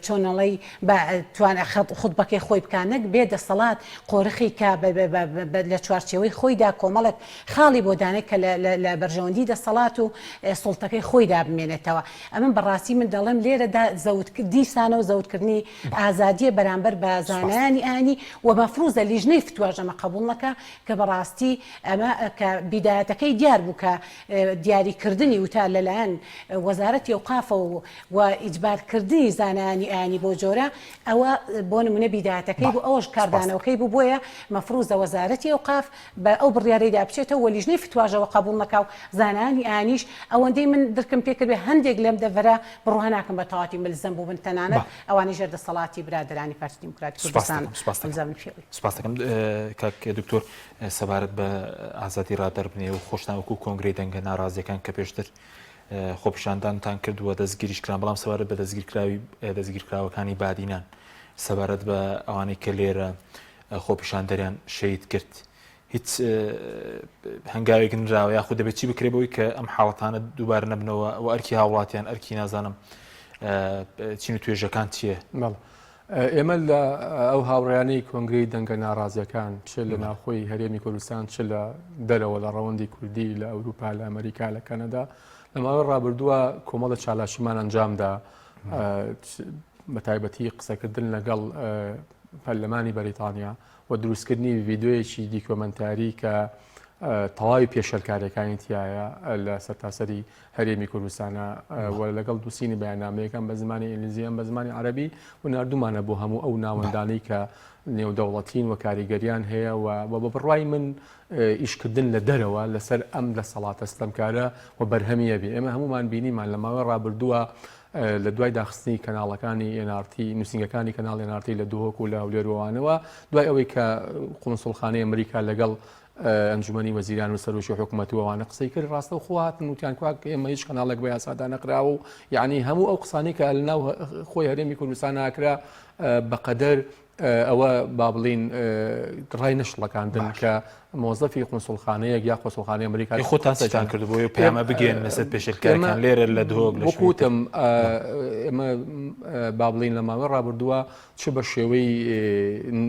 چۆنەڵی بە توان خوتبەکەی خۆی بکا نەک بێ دەسەڵات قۆرخی کا لە چوارچێوەی خۆیدا کۆمەڵێک خاڵی بۆ دانێ کە لە بەرژەوەندی دەسەڵات و سوڵتەکەی خۆیدا بمێنێتەوە. ئەمن بەڕاستی من دەڵێم لێرەدا زەوت دیسانەوە زەوتکردنی ئازادیە بەرامبەر بە زانایانی ئاینی و مەفروزە لیژنەی فتواش ئەمە قەبوڵ نەکا کە بەڕاستی ئەمە کە بیدایەتەکەی دیار بوو کە دیاری کردنی وتار لەلایەن وەزارەتی ئەوقافەوە و ئیجبار کردنی زانایانی ئاینی بەو جۆرە ئەوە بۆ نمونە بیدایەتەکەی بوو ئەوەش کاردانەوەکەی بوو بۆیە مەفروزە وەزارەتی ئەوقاف بە ئەو بڕیارەیدا بچێتەوە و لیژنەی فتواش ئەوە قەبوڵ نەکا و زانایانی ئایینیش ئەوەندەی من درکم پێ کردبێ هەندێک لەم دەڤەرە بڕوا ناکەم بە تەواوەتی ملزەم بووبن تەنانەت ئەوانەی ژێر دەسەڵاتی برادەرانی پارتی دیموکراتی کوردستان ملزەمن پێوەی. سپاس دەکەم کاک دکتۆر سەبارەت بە ئازادی ڕادەربنێ و خۆشتان وەکو کۆنگرەی دەنگە ناڕازیەکان کە پێشتر خۆپیشاندانتان کردووە دەستگیریش کران بەڵام سەبارەت بە دەستگیرکراوی دەستگیرکراوەکانی بادینان سەبارەت بە ئەوانەی کە لێرە خۆپیشاندەریان شەهید کرد هیچ هەنگاوێک نراوە یاخود دەبێت چی بکرێ بۆی کە ئەم حاڵەتانە دووبارە نەبنەوە و ئەرکی هاوڵاتیان ئەرکی نازانم چین و توێژەکان چییە؟ ئێمە لە ئەو هاوڕیانەی کۆنگرەی دەنگە ناڕازیەکان چ لە ناوخۆی هەرێمی کوردستان چ لە دەرەوە لە ڕەوەندی کوردی لە ئەوروپا لە ئەمریکا لە کەنەدا لە ماوەی ڕابردووە کۆمەڵە چالاکیمان ئەنجامدا بە تایبەتی قسەکردن لەگەڵ پەرلەمانی بەریتانیا و دروستکردنی ڤیددیویەکی دیکۆمنتاری کە. تەواوی پێشێلکاریەکانی تایە لە سەرتاسەری هەرێمی کوردستانە و لەگەڵ نووسینی بەیاننامەیەکان بە زمانی ئینگلیزی ئەم بە زمانی عەرەبی و ناردومانە بۆ هەموو ئەو ناوەندانەی کە نێودەوڵەتین و کاریگەریان هەیە و بە بڕوای من ئیشکردن لە دەرەوە لەسەر ئەم دەسەڵاتە ستەمکارە و بەرهەمیە بێ ئێمە هەمومان بینیمان لە ماوەی ڕابردووە لە دوای داخستنی کەناڵەکانی NRT نووسینگەکانی کەناڵ NRT لە دهۆک و لە هەولێر و ئەوانەوە دوای ئەوەی کە قونسوڵخانەی ئەمریکا لەگەڵ ئەنجومەنی وەزیران و سەرۆکی حکومەت و ئەوانە قسەی کرد ڕاستەوخۆ هاتن وتیان کوا ئێمە هیچ کەناڵێک بە یاسادا نەکراوە و یعنی هەموو ئەو قسانەی کە لەناو خۆی هەرێمی کوردستان ناکرا بەقەدەر ئەوە با بڵین ڕای نەشڵەکاندن کە مۆزەفی قونسڵخانەیەک یا قۆسڵخانەی ئەمریکا خۆتان چیتان کرد بۆ پەیامە بگەێن لەسەر پێشلکارەکان لێرە لە دهۆک لە وەکوتم ئێمە با بڵین لە ماوەی ڕابردووە چ بە شێوەی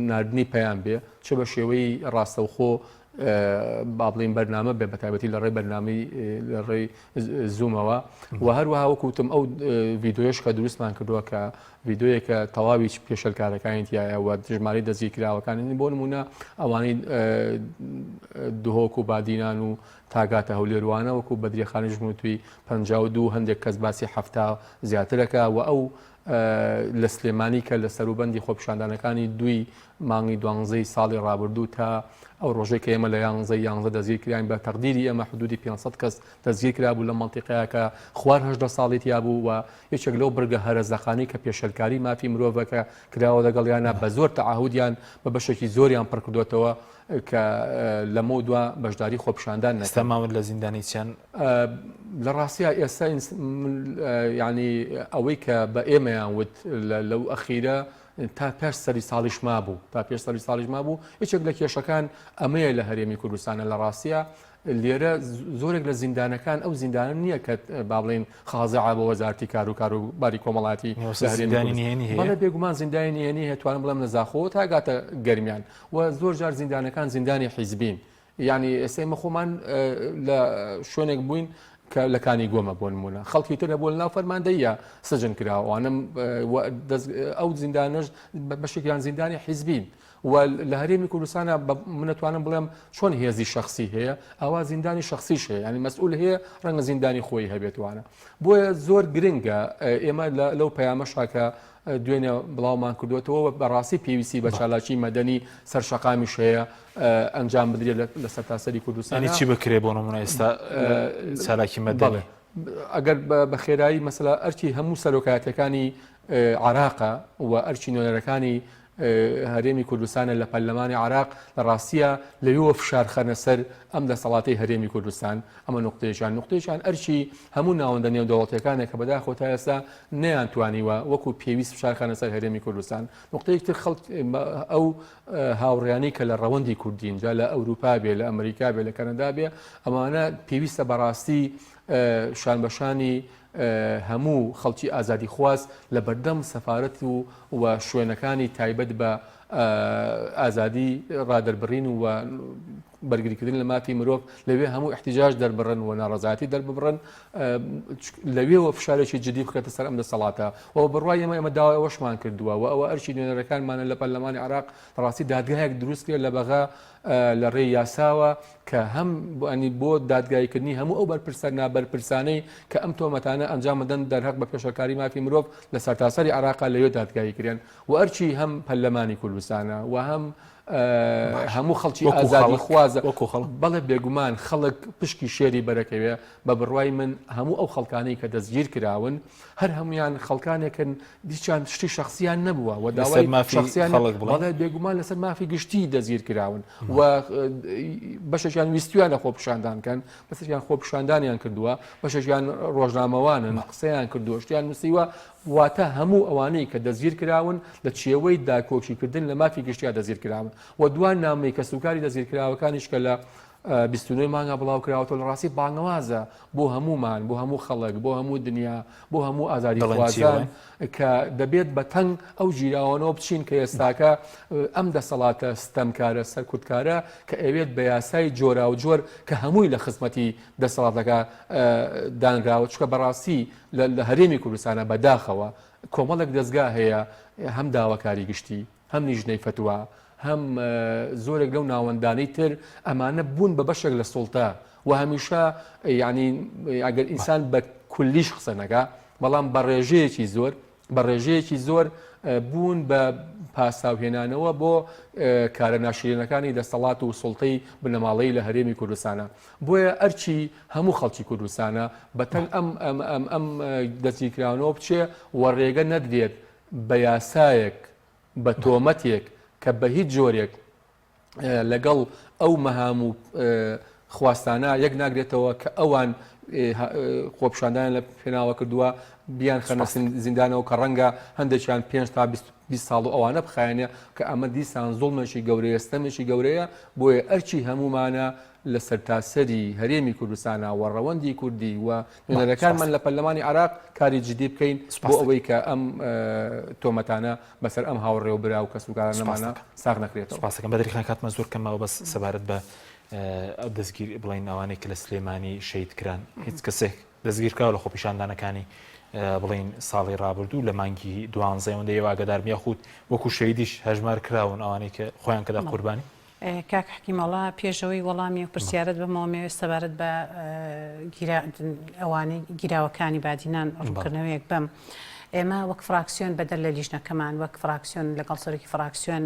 ناردنی پەیام بێ چ بە شێوەی ڕاستەوخۆ با بڵین بەرنامە بێ بە تایبەتی لە ڕێی بەرنامەی لە ڕێی زوومەوە و هەروەها وەکوتم ئەو ڤیددیوش کە دروستمان کردووە کە ڤیددیویەکە تەواوی پێشلکارەکانی تایە و ژمارەی دەستگیرکراوەکانی بۆ نمونە ئەوانەی دهۆک و بادینان و تاگاتە هەولێروانە وەکو بەدرێخانی ژموتوی 52 هەندێک کەس باسی هەفتا زیاترەکە و ئەو لە سلێمانی کە لە سەروبەندی خۆپیشاندانەکانی دووی مانگی دوانزەی ساڵی ڕابردوو تا ئەو ڕۆژەی کە ئێمە لە یانزەی یانزە دەستگیر کراین بە تەقدیری ئێمە حدودی 500 کەس دەستگیر کرابوو لە مەنتیقەیە کە خوار 18 ساڵی تیا بوو و یەکێک لەو بڕگە هەرە زەقانەی کە پێشێلکاری مافی مرۆڤەکە کراوە لەگەڵیانە بە زۆر تەعاهودیان بە بەشێکی زۆریان پڕکردوێتەوە کە لەمەو دوا بەشداری خۆپیشاندان نەکەن. ئێستا ماون لە زیندانی چیان؟ لە ڕاستیا ئێستا یعنی ئەوەی کە بە ئێمەیان وت لەو ئەخیرە تا پێش سەری ساڵیش مابوو تا پێش سەری ساڵیش مابوو یەکێک لە کێشەکان ئەمەیە لە هەرێمی کوردستانە لە ڕاستیا لێرە زۆرێک لە زیندانەکان ئەو زیندانە نییە کە با بڵێین خازعە بۆ وەزارتی کار و کاروباری کۆمەڵاتی بەڵێ بێگومان زیندانی نهێنی هەیە توانم بڵێم لە زاخۆ تا گاتە گەرمیان و زۆر جار زیندانەکان زیندانی حیزبین یعنی ئێستا ئێمە خۆمان لە شوێنێک بووین کە لە کانی گۆمە بۆ نمونە خەڵکی تر هەبوو لەناو فەرماندەیە سجن کراوانم ئەو زیندانەش بەشێکیان زیندانی حیزبین و لە هەرێمی کوردستانە من ئەتوانم بڵێم چۆن هێزی شخصی هەیە ئەوا زیندانی شخصیش هەیە ینی مەسئول هەیە ڕەنگە زیندانی خۆی هەبێتوانە بۆیە زۆر گرنگە ئێمە لەو پەیامەشا کە دوێنێ بڵاومان کردوێتەوە بەڕاستی پێویستی بە چالاکی مەدەنی سەر شەقامیش هەیە ئەنجام بدرێت لە سەرتاسەری کوردستانی چی بکرێ بۆ نمونە ئێستا چالاکی مەدەنی ئەگەر بە خێرایی مەسەلا ئەرکی هەموو سەرۆکایەتەکانی عراقە و ئەرکی نوێنەرەکانی هەرێمی کوردستانە لە پەرلەمانی عراق لە ڕاستیە لەوێوە فشار خەنە سەر ئەم دەسەڵاتەی هەرێمی کوردستان ئەمە نقطەیەکیان نقطەیەکیان ئەرکی هەموو ناوەندە نێودەوڵەتیەکانە کە بەداخەوە تا ئێستا نەیانتوانیوە وەکو پێویست فشار خەنە سەر هەرێمی کوردستان نقطەیەک تر خەڵک ئەو هاوڕیانی کە لە ڕەوەندی کوردین جا لە ئەوروپا بێ لە ئەمریکا بێ لە کەنەدا بێ ئەمانە پێویستە بەڕاستی شان بەشانی هەموو خەڵکی ئازادیخواز لە بەردەم سەفارەت و و شوێنەکانی تایبەت بە ئازادی ڕادەربڕین و بەرگریکردن لە مافی مرۆڤ لەوێ هەموو احتجاج دەربڕن و ناڕەزایەتی دەرببڕن لەوێوە فشارێکی جدی بخرێتە سەر ئەم دەسەڵاتە و بڕوای ئێمە ئێمە داوای ئەوەشمان کردووە و ئەوە ئەرکی نوێنەرەکانمانە لە پەرلەمانی عێراق ڕاستی دادگایەک دروست کرێت لە بەغا لە ڕێی یاساوە کە هەم ینی بۆ دادگاییکردنی هەموو ئەو بەرپرسە نابەرپرسانەی کە ئەم تۆمەتانە ئەنجام دەدەن دەرهەق بە پێشەکاری مافی مرۆڤ لە سەرتاسەری عێراقا لەوێ دادگایی کرێن و ئەرکی هەم پەرلەمانی کوردستانە و هەم هەموو خەڵکی ئازادی خوازە وەکو خەڵک بەڵێ بێگومان خەڵک پشکی شێری بەرەکەوێ بە بڕوای من هەموو ئەو خەڵکانەی کە دەستگیر کراون هەر هەمویان خەڵکانێکن دیچان شتی شخصیان نەبووە و داوای مافی شخصیان خەڵک بڵێ. بەڵێ بێگومان لەسەر مافی گشتی دەستگیر کراون و بەشێکیان ویستویانە خۆپیشاندان کەن بەشێکیان خۆپیشاندانیان کردووە بەشێکیان ڕۆژنامەوانن قسەیان کردووە شتیان نووسیوە واتە هەموو ئەوانەی کە دەستگیر کراون لە چێوەی داکۆکیکردن لە مافی گشتیا دەستگیر کراون و دوا نامەی کەسوکاری دەستگیرکراوەکانیش کە لە 29 مانگا بڵاو کراوەتەوە لە ڕاستی بانگەوازە بۆ هەموومان بۆ هەموو خەڵک بۆ هەموو دنیا بۆ هەموو ئازادیخوازان کە دەبێت بە تەنگ ئەو گیراوانەوە بچین کە ئێستاکە ئەم دەسەڵاتە ستەمکارە سەرکوتکارە کە ئەوێت بە یاسای جۆراوجۆر کە هەمووی لە خزمەتی دەسەڵاتەکە دانراوە چکە بەڕاستی لە هەرێمی کوردستانە بەداخەوە کۆمەڵێک دەستگا هەیە هەم داواکاری گشتی هەم لیژنەی فەتوا. هەم زۆرێک لەو ناوەندانەی تر ئەمانە بوون بە بەشێک لە سوڵتە و هەمیشە یعنی ئەگەر ئینسان بە کولیش قسە نەکا بەڵام بە ڕێژەیەکی زۆر بە ڕێژەیەکی زۆر بوون بە پاساوهێنانەوە بۆ کارە ناشرینەکانی دەستەڵات و سوڵتەی بنەماڵەی لە هەرێمی کوردستانە بۆیە ئەرکی هەموو خەڵکی کوردستانە بەتەنگ ئەم ئەم ئەم ئەم دەستگیرکراونەوە بچێ و ڕێگە نەدرێت بە یاسایەک بە تۆمەتێک کە بە هیچ جۆرێک لەگەڵ ئەو مەهام و خواستانە یەک ناگرێتەوە کە ئەوان خۆپیشاندان لە پێناوە کردووە بیان خەنە زیندانەوە کە ڕەنگە هەندێکیان 5 تا 20 ساڵ و ئەوانە بخایەنێ کە ئەمە دیسان زوڵمێکی گەورەیە ستەمێکی گەورەیە بۆیە ئەرکی هەمومانە لە سەرتاسەری هەرێمی کوردستانە و ڕەوەندی کوردی و نوێنەرەکانمان لە پەرلەمانی عراق کاری جدی بکەین بۆ ئەوەی کە ئەم تۆمەتانە بەسەر ئەم هاوڕێ و برا و کەسوکارانەمانە ساغ نەکرێتەوە. سوپاس دەکەم بەدری خان کاتمان زۆر کەم ماوە بەس سەبارەت بە ئەو دەستگیر بڵین ئەوانەی کە لە سلێمانی شەهید کران هیچ کەسێک دەستگیر کراوە لە خۆپیشاندانەکانی بڵین ساڵی ڕابردوو لە مانگی دوانزە ئەوەندە ئێوە ئاگادار یاخود وەکو شەهیدیش هەژمار کراون ئەوانەی کە خۆیان کەدا قوربانی؟ کاک حەکیم وەڵا پێش ئەوەی وەڵامی ئەو پرسیارەت بەمەوە ئەمەوێت سەبارەت بە گیرا ئەوانەی گیراوەکانی بادینان ڕوونکردنەوەیەک بەم. ئێمە وەک فراکسیۆن بەدەر لە لیژنەکەمان وەک فراکسیۆن لەگەڵ سەرۆکی فراکسیۆن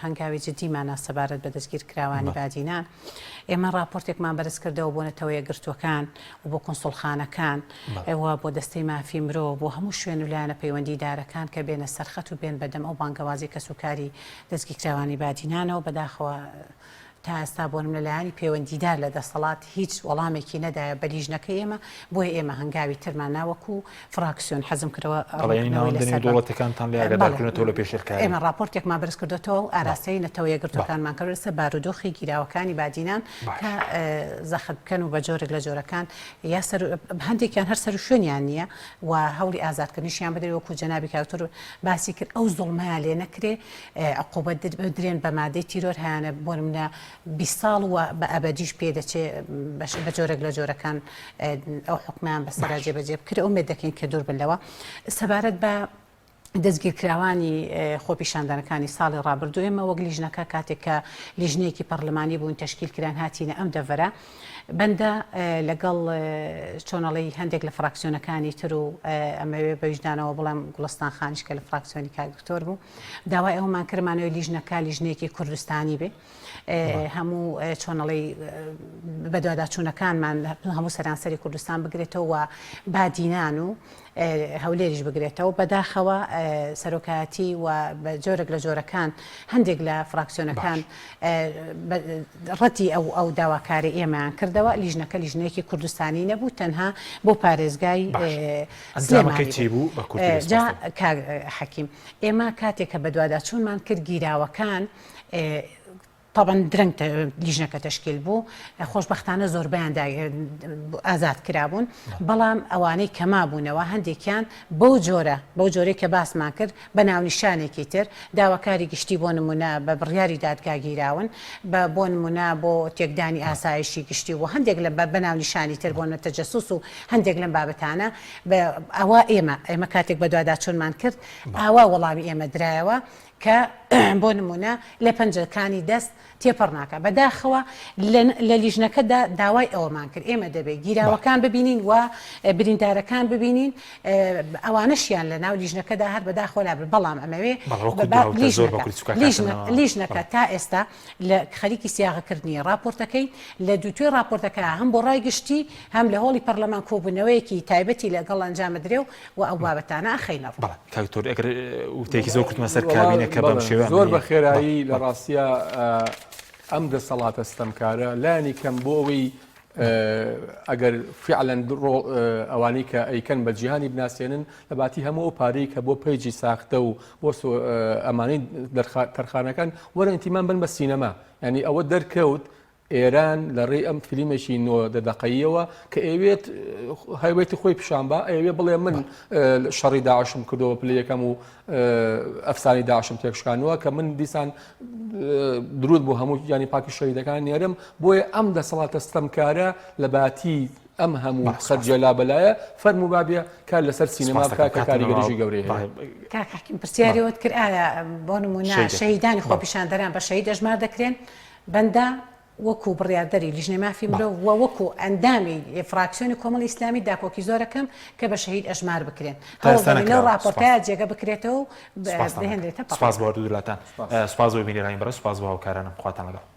هەنگاوی جدیمانە سەبارەت بە دەستگیرکراوانی بادینان. ئێمە ڕاپۆرتێکمان بەرز کردەوە بۆ نەتەوە یەکگرتووەکان و بۆ کونسوڵخانەکان و بۆ دەستەی مافی مرۆ بۆ هەموو شوێن و لایەنە پەیوەندیدارەکان کە بێنە سەرخەت و بێن بەدەم ئەو بانگەوازی کەسوکاری دەستگیرکراوانی بادینانەوە، بەداخەوە تا ئێستا بۆنمونە لایەنی پەیوەندیدار لە دەسەڵات هیچ وەڵامێکی نەدایە بە لیژنەکەی ئێمە، بۆیە ئێمە هەنگاوی ترمان نا وەکو فراکسیۆن، حەزم کردەوە بەڵێ یانی ڕوونکردنەوەی ناوەندە لەسەر بەم. نێودەوڵەتیەکانتان لێ ئاگادار بەڵێ کردونەتەوە لە پێشێلکاری؟ ئێمە ڕاپۆرتێکمان بەرز کردۆتەوە و بەڵێ ئاراستەی نەتەوە بەڵێ یەکگرتووەکانمان کردووە لەسەر بارودۆخی گیراوەکانی بادینان باش. کە زەخت بکەن و بە جۆرێک لە جۆرەکان یا سەر هەندێکیان هەر سەروشوێنیان نییە و هەوڵی ئازادکردنیشیان بدرێ وەکو جەنابی کاک دکتۆر باسی کرد ئەو زوڵمەیان لێ نەکرێ عقوبەت بدرێن بە مادەی تیرۆر هەیانە بۆ نمونە 20 ساڵ و بە ئەبەدیش پێ دەچێ بە جۆرێک لە جۆرەکان ئەو حکومیان بەسەرا جێبەجێ بکرێ ئومێد دەکەین کە دوور بن لەوە سەبارەت بە دەستگیرکراوانی خۆپیشاندانەکانی ساڵی ڕابردوو ئێمە وەک لیژنەکە کاتێک کە لیژنەیەکی پەرلەمانی بوون تەشکیل کران هاتینە ئەم دەڤەرە بەندە لەگەڵ چۆنەڵی هەندێک لە فراکسیۆنەکانی تر و ئەمەوێ بە ویژدانەوە بڵێم گوڵستان خانیش کە لە فراکسیۆنی کاک دکتۆر بوو داوای ئەومان کردمانەوەی لیژنەکە لیژنەیەکی کوردستانی بێ هەموو چۆنەڵی بەدواداچوونەکانمان هەموو سەرانسەری کوردستان بگرێتەوە و بادینان و هەولێریش بگرێتەوە، بەداخەوە سەرۆکایەتی و بە جۆرێک لە جۆرەکان هەندێک لە فراکسیۆنەکان ڕەتی ئەو ئەو داواکاری ئێمەیان کردەوە، لیژنەکە لیژنەیەکی کوردستانی نەبوو تەنها بۆ پارێزگای سلێمانی بوو. جا کاک حەکیم ئێمە کاتێک کە بەدواداچوونمان کرد گیراوەکان تەبعەن درەنگ لیژنەکە تەشکیل بوو، خۆشبەختانە زۆربەیان ئازاد کرابوون، بەڵام ئەوانەی کە مابوونەوە هەندێکیان بەو جۆرە بەو جۆرەی کە باسمان کرد بە ناونیشانێکی تر داواکاری گشتی بۆ نمونە بە بڕیاری دادگا گیراون بە بۆ نمونە بۆ تێکدانی ئاسایشی گشتی و هەندێک لە بە ناونیشانی تر بۆ نمونە تەجەسوس و هەندێک لەم بابەتانە بە ئەوە ئێمە ئێمە کاتێک بەدواداچوونمان کرد ئاوا وەڵامی ئێمە درایەوە کە بۆ نموونە لە پەنجەکانی دەست تێپەڕ ناکات. بەداخەوە لە لیژنەکەدا داوای ئەوەمان کرد ئێمە دەبێت گیراوەکان ببینین و بریندارەکان ببینین ئەوانەشیان لە ناو لیژنەکەدا هەر بەداخەوە لابرد بەڵام ئەمەوێ لیژنەکە تا ئێستا لە خەریکی سیاغەکردنی ڕاپۆرتەکەین لە دووتوێی ڕاپۆرتەکە هەم بۆ ڕای گشتی هەم لە هۆڵی پەرلەمان کۆبوونەوەیەکی تایبەتی لەگەڵ ئەنجامەدرێ و و ئەو بابەتانە ئەخەینە ڕوو. بەڵێ کاک دکتۆر ئەگەر وتەیەکی زۆر کردمە سەر کابینەکە بەم شێوە زۆر بە خێرایی لە ڕاستیا ئەم دەسەڵاتە ستەمکارە لانی کەم بۆ ئەوەی ئەگەر فعلەن ئەوانەی کە ئەیکەن بە جیهانی بناسێنن لە باتی هەموو ئەو پارەی کە بۆ page ی ساختە و بۆ ئەمانەی تەرخانەکان وەرە ئینتیمان بن بە سینەما ینی ئەوە دەرکەوت ئێران لە ڕێی ئەم فیلمێکی 90 دەقەییەوە کە ئەیەوێت هەیبەتی خۆی پیشان با ئەیەوێ بڵێ من شەڕی داعشم کردەوە پلە یەکەم و ئەفسانی داعشم تێکشکانوە کە من دیسان درود بۆ هەموو گیانی پاکی شەهیدەکان نێرم بۆیە ئەم دەسەڵاتە ستەمکارە لە باتی. ئەم هەموو خەرجیە لابەلایە فەرموو با بێ کار لەسەر سینەما بکا کە کاریگەریی گەورەی هەیە. کاک حەکیم پرسیاری ئەوەت کرد ئایا بۆ نموونە شەهیدانی خۆپیشاندەران بە شەهید ئەژمار دەکرێن؟ بەندە وەکو بڕیاردەری لیژنەی مافی مرۆڤ و وەکو ئەندامی فراکسیۆنی کۆمەڵی ئیسلامی داکۆکی زۆر ئەکەم کە بە شەهید ئەژمار بکرێن. هەوڵ دەدەین لەو ڕاپۆرتە جێگە بکرێتەوە و بهێنرێتە سوپاس بۆ هەردوو لاتان. سوپاس بۆ بینەرانی بەڕێز، سوپاس بۆ هاوکارانم. خواتان لەگەڵ.